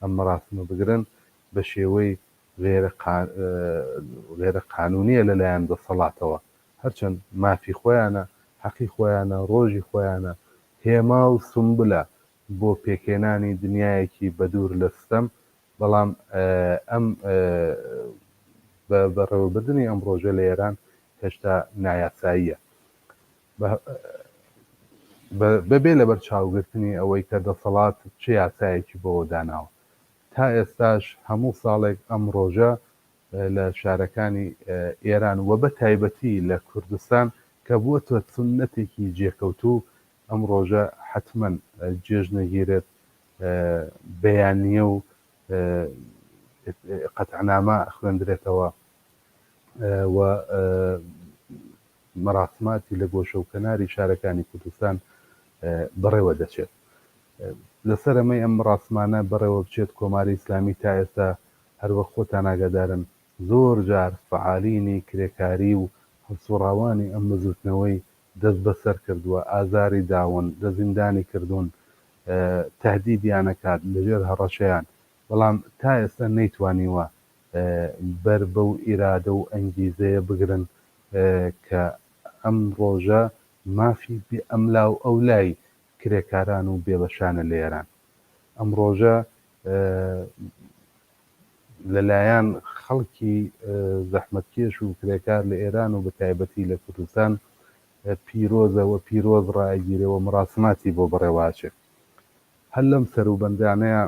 ئەم مەراسمە بگرن بە شێوەی غەیرە قانوونییە لە لایەن دەسەڵاتەوە هەرچەند مافی خۆیانە، حەقی خۆیانە، ڕۆژی خۆیانە، هێما و سومبلە بۆ پێکهێنانی دنیایەکی بەدوور لە ستەم، بەڵام ئەم بە بەڕێوەبردنی ئەم ڕۆژە لە ئێران هێشتا نایاساییە. بەبێ لەبەرچاوگرتنی ئەوەی کە دەسەڵات چ یاسایەکی بۆوە داناوە. تا ئێستاش هەموو ساڵێک ئەم ڕۆژە لە شارەکانی ئێران و بە تایبەتی لە کوردستان کە بووەتە سوننەتێکی جێکەوتوو ئەم ڕۆژە حەتمەن جێژنەگیرێت، بەیانییە و قەتعنامە خوێندرێتەوە و مەراسماتی لە گۆشە و کەناری شارەکانی کوردستان بەڕێوە دەچێت. لەسەر ئەمەی ئەم مەراسمانە بەڕێوە بچێت کۆماری ئیسلامی تا ئێستا هەروەک خۆتان ئاگادارن زۆر جار فەعالینی کرێکاری و هەڵسوڕاوانی ئەم بزوتنەوەی دەستبەسەر کردووە، ئازاری داون، دە زیندانی کردوون، تەهدیدیان ئەکات لەژێر هەڕەشەیان، بەڵام تا ئێستا نەیتوانیوە بەر بەو ئیرادە و ئەنگیزەیە بگرن کە ئەم ڕۆژە مافی بێ ئەملا و ئەولای کرێکاران و بێبەشانە لە ئێران. ئەم ڕۆژە لەلایەن خەڵکی زەحمەتکێش و کرێکار لە ئێران و بە تایبەتی لە کوردستان پیرۆزە و پیرۆز ڕائەگیرێ و مەراسماتی بۆ بەڕێوە ئەچێ. هەر لەم سەروبەندانەیە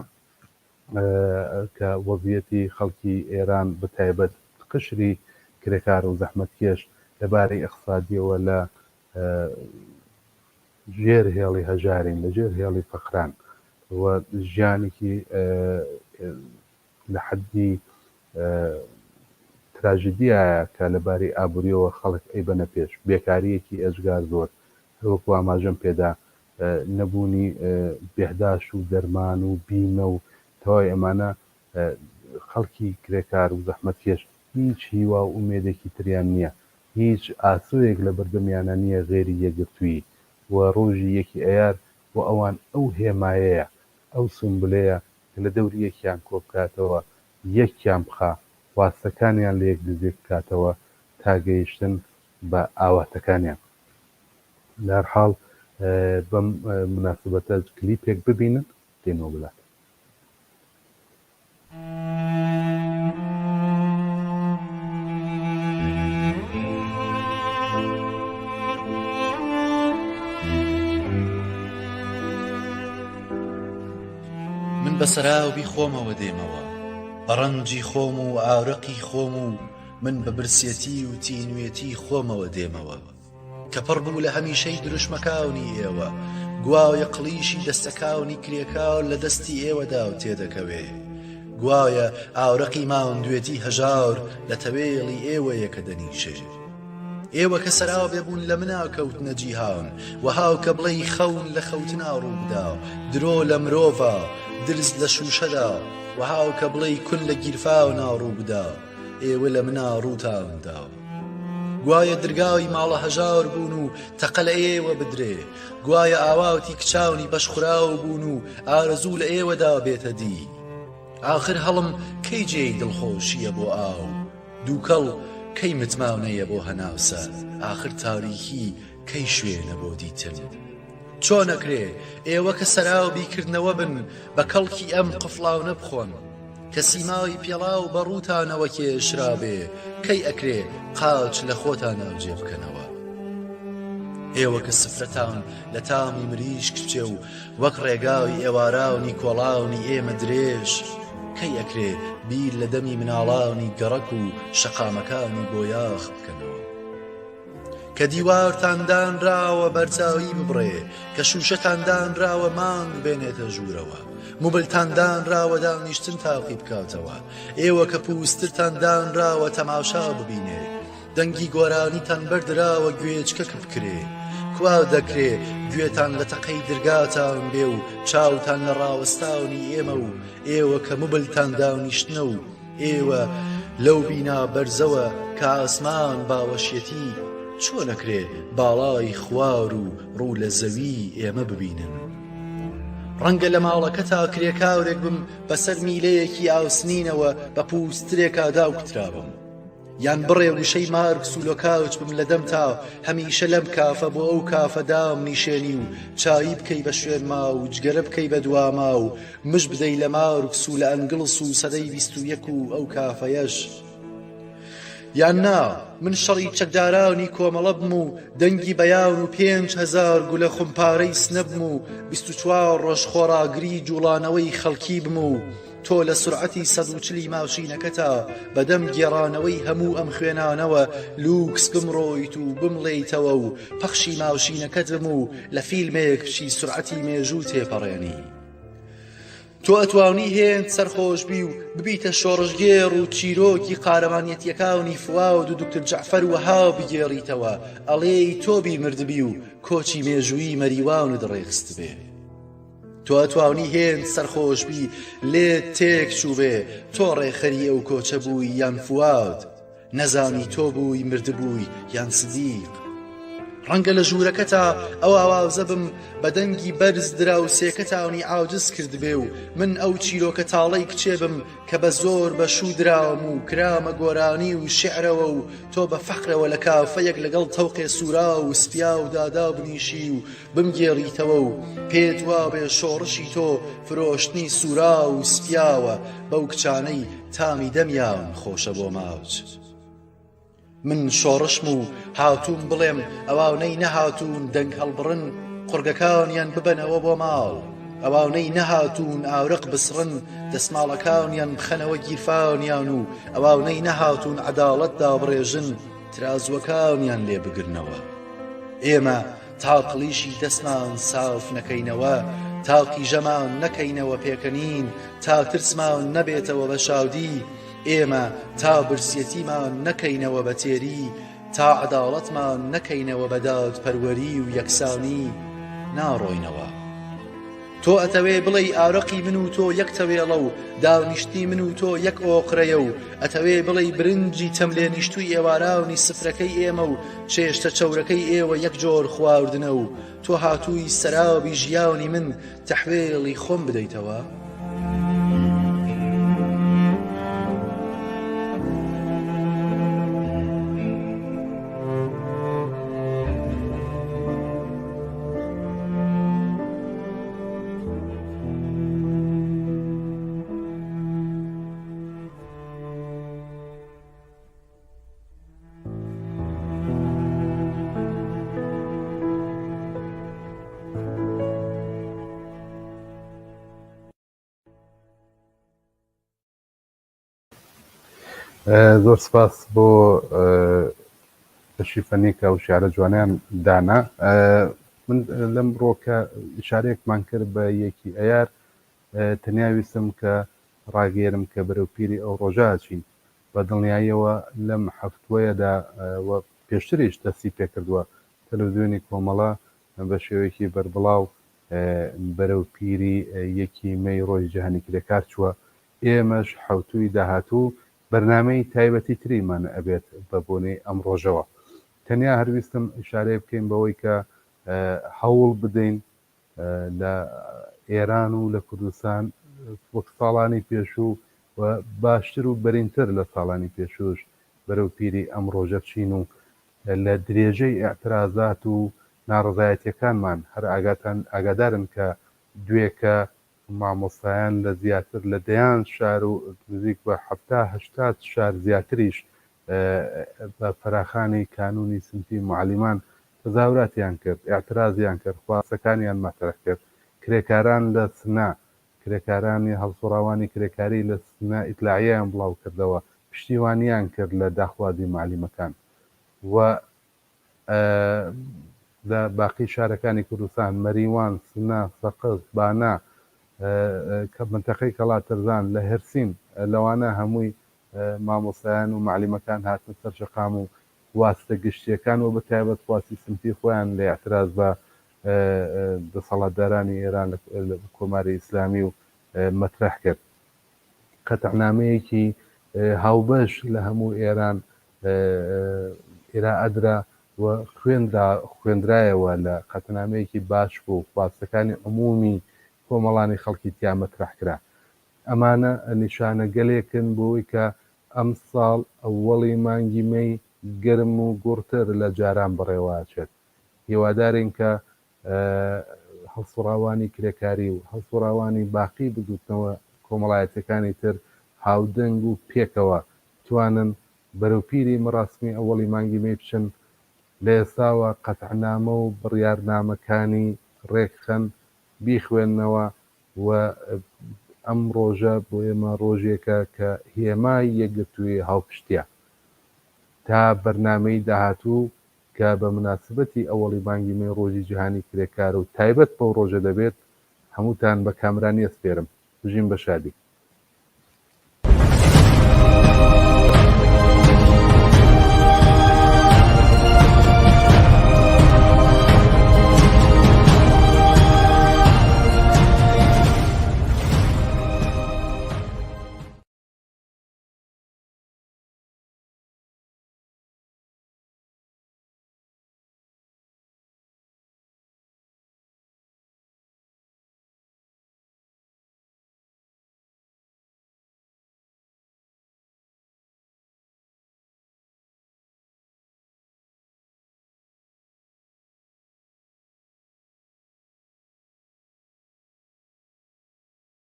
کە وەزیەتی خەڵکی ئێران بە تایبەت قشری کرێکار و زەحمەتکێش لە بارەی ئیقتسادیەوە لە ژێر هێڵی هەژارین، لە ژێر هێڵی فەقران. و ژیانێکی لە حەدی تراژیدیایە کە لە باری ئابووریەوە خەڵک ئەیبەنە پێش، بێکارییەکی ئێجگار زۆر، هەروەکو ئاماژەم پێدا نەبوونی بێهداشت و دەرمان و بیمە و تەواوی ئەمانە، خەڵکی کرێکار و زەحمەتکێش هیچ هیوا و ئومێدێکی تریان نییە، هیچ ئاسۆیەک لە بەردەمیانا نییە غەیری یەکگرتوویی و ڕۆژی یەکی ئەیار بۆ ئەوان ئەو هێمایەیە، ئەو سومبلەیە کە لە دەوری یەکیان کۆبکاتەوە، یەکیان بخا، خواستەکانیان لە یەک نزیک بکاتەوە تا گەیشتن بە ئاواتەکانیان. لە هەر حاڵ بەم موناسبەتە کلیپێک ببینن دێنەوە بلات. من بە سەراوی خۆمەوە دێمەوە بە ڕەنجی خۆم و ئارەقی خۆم و من بە برسێتی و تینوێتی خۆمەوە دێمەوە کە پڕ بوو لە هەمیشەی دروشمەکانی ئێوە، گوایە قڵیشی دەستەکانی کرێکار لە دەستی ئێوەدا و تێدەکەوێ، گوایە ئارەقی ماندوێتی هەژار لە تەوێڵی ئێوەیە کە دەنیشێ. ئێوە کە سەراوێ بوون لە منا کەوتنە جیهان، وەها کە بڵێی خەون لە خەوتنا ڕوو بدا، درۆ لە مرۆڤا، درز لە شووشەدا، وەها کە بڵێی کون لە گیرفاونا ڕوو بدا، ئێوە لە منا ڕووتان دا. گوایە درگای ماڵە هەژار بوون و تەقە لە ئێوە بدرێ، گوایە ئاواتی کچانی بەشخوراو بوون و ئارەزوو لە ئێوەدا بێتە دی. ئاخر هەڵم کەی جێی دڵخۆشییە بۆ ئاو، دووکەڵ کەی متمانەیە بۆ هەناسە، ئاخر تاریکی کەی شوێنە بۆ دیتن. چۆن ئەکرێ ئێوە کە سەراوبی کردنەوە بن بە کەڵکی ئەم قفڵاونە بخۆن؟ کە سیمای پێڵاو بە ڕووتانەوە کێشرابێ کەی ئەکرێ قاچ لە خۆتانا جێ بکەنەوە؟ ئێوە کە سفرەتان لە تامی مریشک بچێ و وەک ڕێگای ئێوارانی کۆڵانی ئێمە درێژ، کەی ئەکرێ بیر لە دەمی مناڵانی گەڕەک و شەقامەکانی بۆیاخ بکەنەوە؟ کە دیوارتان دانراوە بەرچاوی ببڕێ، کە شووشەتان دانراوە مانگ بێنێتە ژوورەوە، موبلتان دانراوە دانیشتن تاقی بکاتەوە، ئێوە کە پووسترتان دانراوە تەماشا ببینێ، دەنگی گۆرانیتان بەردراوە گوێچکە کپ کرێ، کوا دەکرێ گوێتان لە تەقەی درگاتان بێ و چاوتان لە ڕاوەستانی ئێمە و ئێوە کە موبلتان دانیشتنە و ئێوە لەو بینا بەرزەوە کە ئاسمان باوەشیەتی چۆن ئەکرێ باڵای خوار و ڕوو لە زەوی ئێمە ببینن؟ ڕەنگە لە ماڵەکەتا کرێکارێک بم بەسەر میلەیەکی ئاوسنینەوە بە پووسترێکا داوکوترابم. یان بڕێ وشەی مارکس و لۆکاچ بم لە دەمتا هەمیشە لەم کافە بۆ ئەو کافە دامنیشێنی و چایی بکەی بە شوێنما و جگەرە بکەی بە دواما و مژ بدەی لە مارکس و لە ئەنگڵس و سەدەی 21 و ئەو کافەیەش. یان نا من شەڕی چەکدارانی کۆمەڵە بم و دەنگی بەیان و 5هزار گولە خومپارەی سنە بم و 24 ڕۆژ خۆڕاگری جوڵانەوەی خەڵکی بم و تۆ لە سورعەتی 140 ی ماشینەکەتا بەدەم گێڕانەوەی هەموو ئەم خوێنانەوە لوکس بمڕۆیت و بمڵێیتەوە و پەخشی ماشینەکەت بم و لە فیلمێک بچی سورعەتی مێژوو تێپەڕێنی. تۆ ئەتوانی هێند سەرخۆش بی و ببیتە شۆڕشگێڕ و چیرۆکی قارەمانیەتیەکانی فواد و دوکتور جەعفەر وەها بگێڕیتەوە ئەڵێی تۆ بی مردبی و کۆچی مێژوویی مەریوانت ڕێخستبێ. تۆ ئەتوانی هێند سەرخۆش بی لێت تێک چووبێ تۆ ڕێکخەری ئەو کۆچە بووی یان فواد نەزانی تۆ بووی مردبووی یان سدیق ڕەنگە لە ژوورەکەتا ئەو ئاوازە بم بە دەنگی بەرز دراوسێکەتانی عاجز کردبێ و من ئەو چیرۆکە تاڵەی کچێ بم کە بە زۆر بە شوو دراوم و کرامە گۆرانی و شیعرەوە و تۆ بە فەقرەوە لە کافەیەک لەگەڵ تەوقێ سووراو و سپیاو دادا بنیشی و بمگێڕیتەوە و پێت وابێ شۆڕشی تۆ فرۆشتنی سووراو و سپیاوە بەو کچانەی تامی دەمیان خۆشە بۆ ماچ. من شۆڕشم و هاتووم بڵێم ئەوانەی نەهاتوون دەنگ هەڵبڕن قوڕگەکانیان ببەنەوە بۆ ماڵ، ئەوانەی نەهاتوون ئارەق بسڕن دەسماڵەکانیان بخەنەوە گیرفانیان و ئەوانەی نەهاتوون عەداڵەت دابڕێژن ترازووەکانیان لێ بگرنەوە. ئێمە تا قڵیشی دەستمان ساف نەکەینەوە. تا قیژەمان نەکەینەوە پێکەنین، تا ترسمان نەبێتەوە بە شادی، ئێمە تا برسیەتیمان نەکەینەوە بە تێری، تا عەداڵەتمان نەکەینەوە بە دادپەروەری و یەکسانی، ناڕۆینەوە. تۆ ئەتەوێ بڵێی ئارەقی من و تۆ یەک تەوێڵە و دانیشتنی من و تۆ یەک ئۆقرەیە و ئەتەوێ بڵێی برنجی تەم لێنیشتووی ئێوارانی سفرەکەی ئێمە و چێشتە چەورەکەی ئێوە یەک جۆر خواردنە و تۆ هاتووی سەرابی ژیانی من تەحوێڵی خۆم بدەیتەوە؟ زۆر سپاس بۆ بەشی فەنی کە ئەو شعرە جوانیان دانا من لەم ڕۆکە ئشارەیەکمان کرد بە یەکی ئەیار تەنیا ویستم کە ڕاگەیەنم کە بەرەو پیری ئەو ڕۆژە ئەچین بە دڵنیاییەوە لەم هەفتوەیەدا و پێشتریش دەستی پێکردووە تەلەڤزیۆنی کۆمەڵە بە شێوەیەکی بەربڵاو بەرەو پیری یەکی مەی ڕۆژی جیهانی کرێکار چووە ئێمەش حەوتووی داهاتوو بەرنامەی تایبەتی تریمان ئەبێت بە بۆنەی ئەم ڕۆژەوە. تەنیا هەر ویستم ئیشارەیە بکەین بەوەی کە هەوڵ بدەین لە ئێران و لە کوردستان وەک ساڵانی پێشوو و باشتر و بەرینتر لە ساڵانی پێشووش بەرەو پیری ئەم ڕۆژە بچین و لە درێژەی ئیعترازات و ناڕەزایەتیەکانمان هەر ئاگاتان ئاگادارن کە دوێکە مامۆستایان لە زیاتر لە دەیان شار و نزیک بە 70 80 شار زیاتریش بە فەراخانی کانوونی سنفی موعەلیمان تەزاهوراتیان کرد، ئیعترازیان کرد، خواستەکانیان مەترەح کرد. کرێکاران لە سنە، کرێکارانی هەڵسوڕاوانی کرێکاری لە سنە ئیتلاعیەیان بڵاو کردەوە، پشتیوانیان کرد لە داخوازی موعەلیمەکان و لە باقی شارەکانی کوردستان، مەریوان، سنە، سەقز، بانە، مەنتەقەی کەڵاترزان، لە هەرسین، لەوانە هەمووی مامۆستایان و مەعلیمەکان هاتنە سەر شەقام و خواستە گشتییەکان و بە تایبەت خواستی سنفی خۆیان لە ئیعتراز بە دەسەڵاتدارانی ئێران لە کۆماری ئیسلامی و مەترەح کرد. قەتعنامەیەکی هاوبەش لە هەموو ئێران ئیرائە درا و خوێندرا خوێندرایەوە لە قەتنامەیەکی باش بوو خواستەکانی عمومی کۆمەڵانی خەڵکی تیا مەترەح کرا. ئەمانە نیشانەگەلێکن بۆوەی کە ئەمساڵ ئەوەڵی مانگی مەی گەرم و گوڕتر لە جاران بەڕێوە ئەچێت. هیوادارین کە هەڵسوڕاوانی کرێکاری و هەڵسوڕاوانی باقی بزوتنەوە کۆمەڵایەتیەکانی تر هاودەنگ و پێکەوە بتوانن بەرەو پیری مەراسمی ئەوەڵی مانگی مەی بچن، لە ئێستاوە قەتعنامە و بڕیارنامەکانی ڕێکخەن، بیخوێننەوە و ئەم ڕۆژە بۆ ئێمە ڕۆژێکە کە هێمای یەکگرتوویی هاوپشتیە. تا بەرنامەی داهاتوو کە بە موناسبەتی ئەوەڵی مانگی مەی ڕۆژی جیهانی کرێکار و تایبەت بەو ڕۆژە دەبێت، هەمووتان بە کامرانی ئەسپێرم. بژین بە شادی.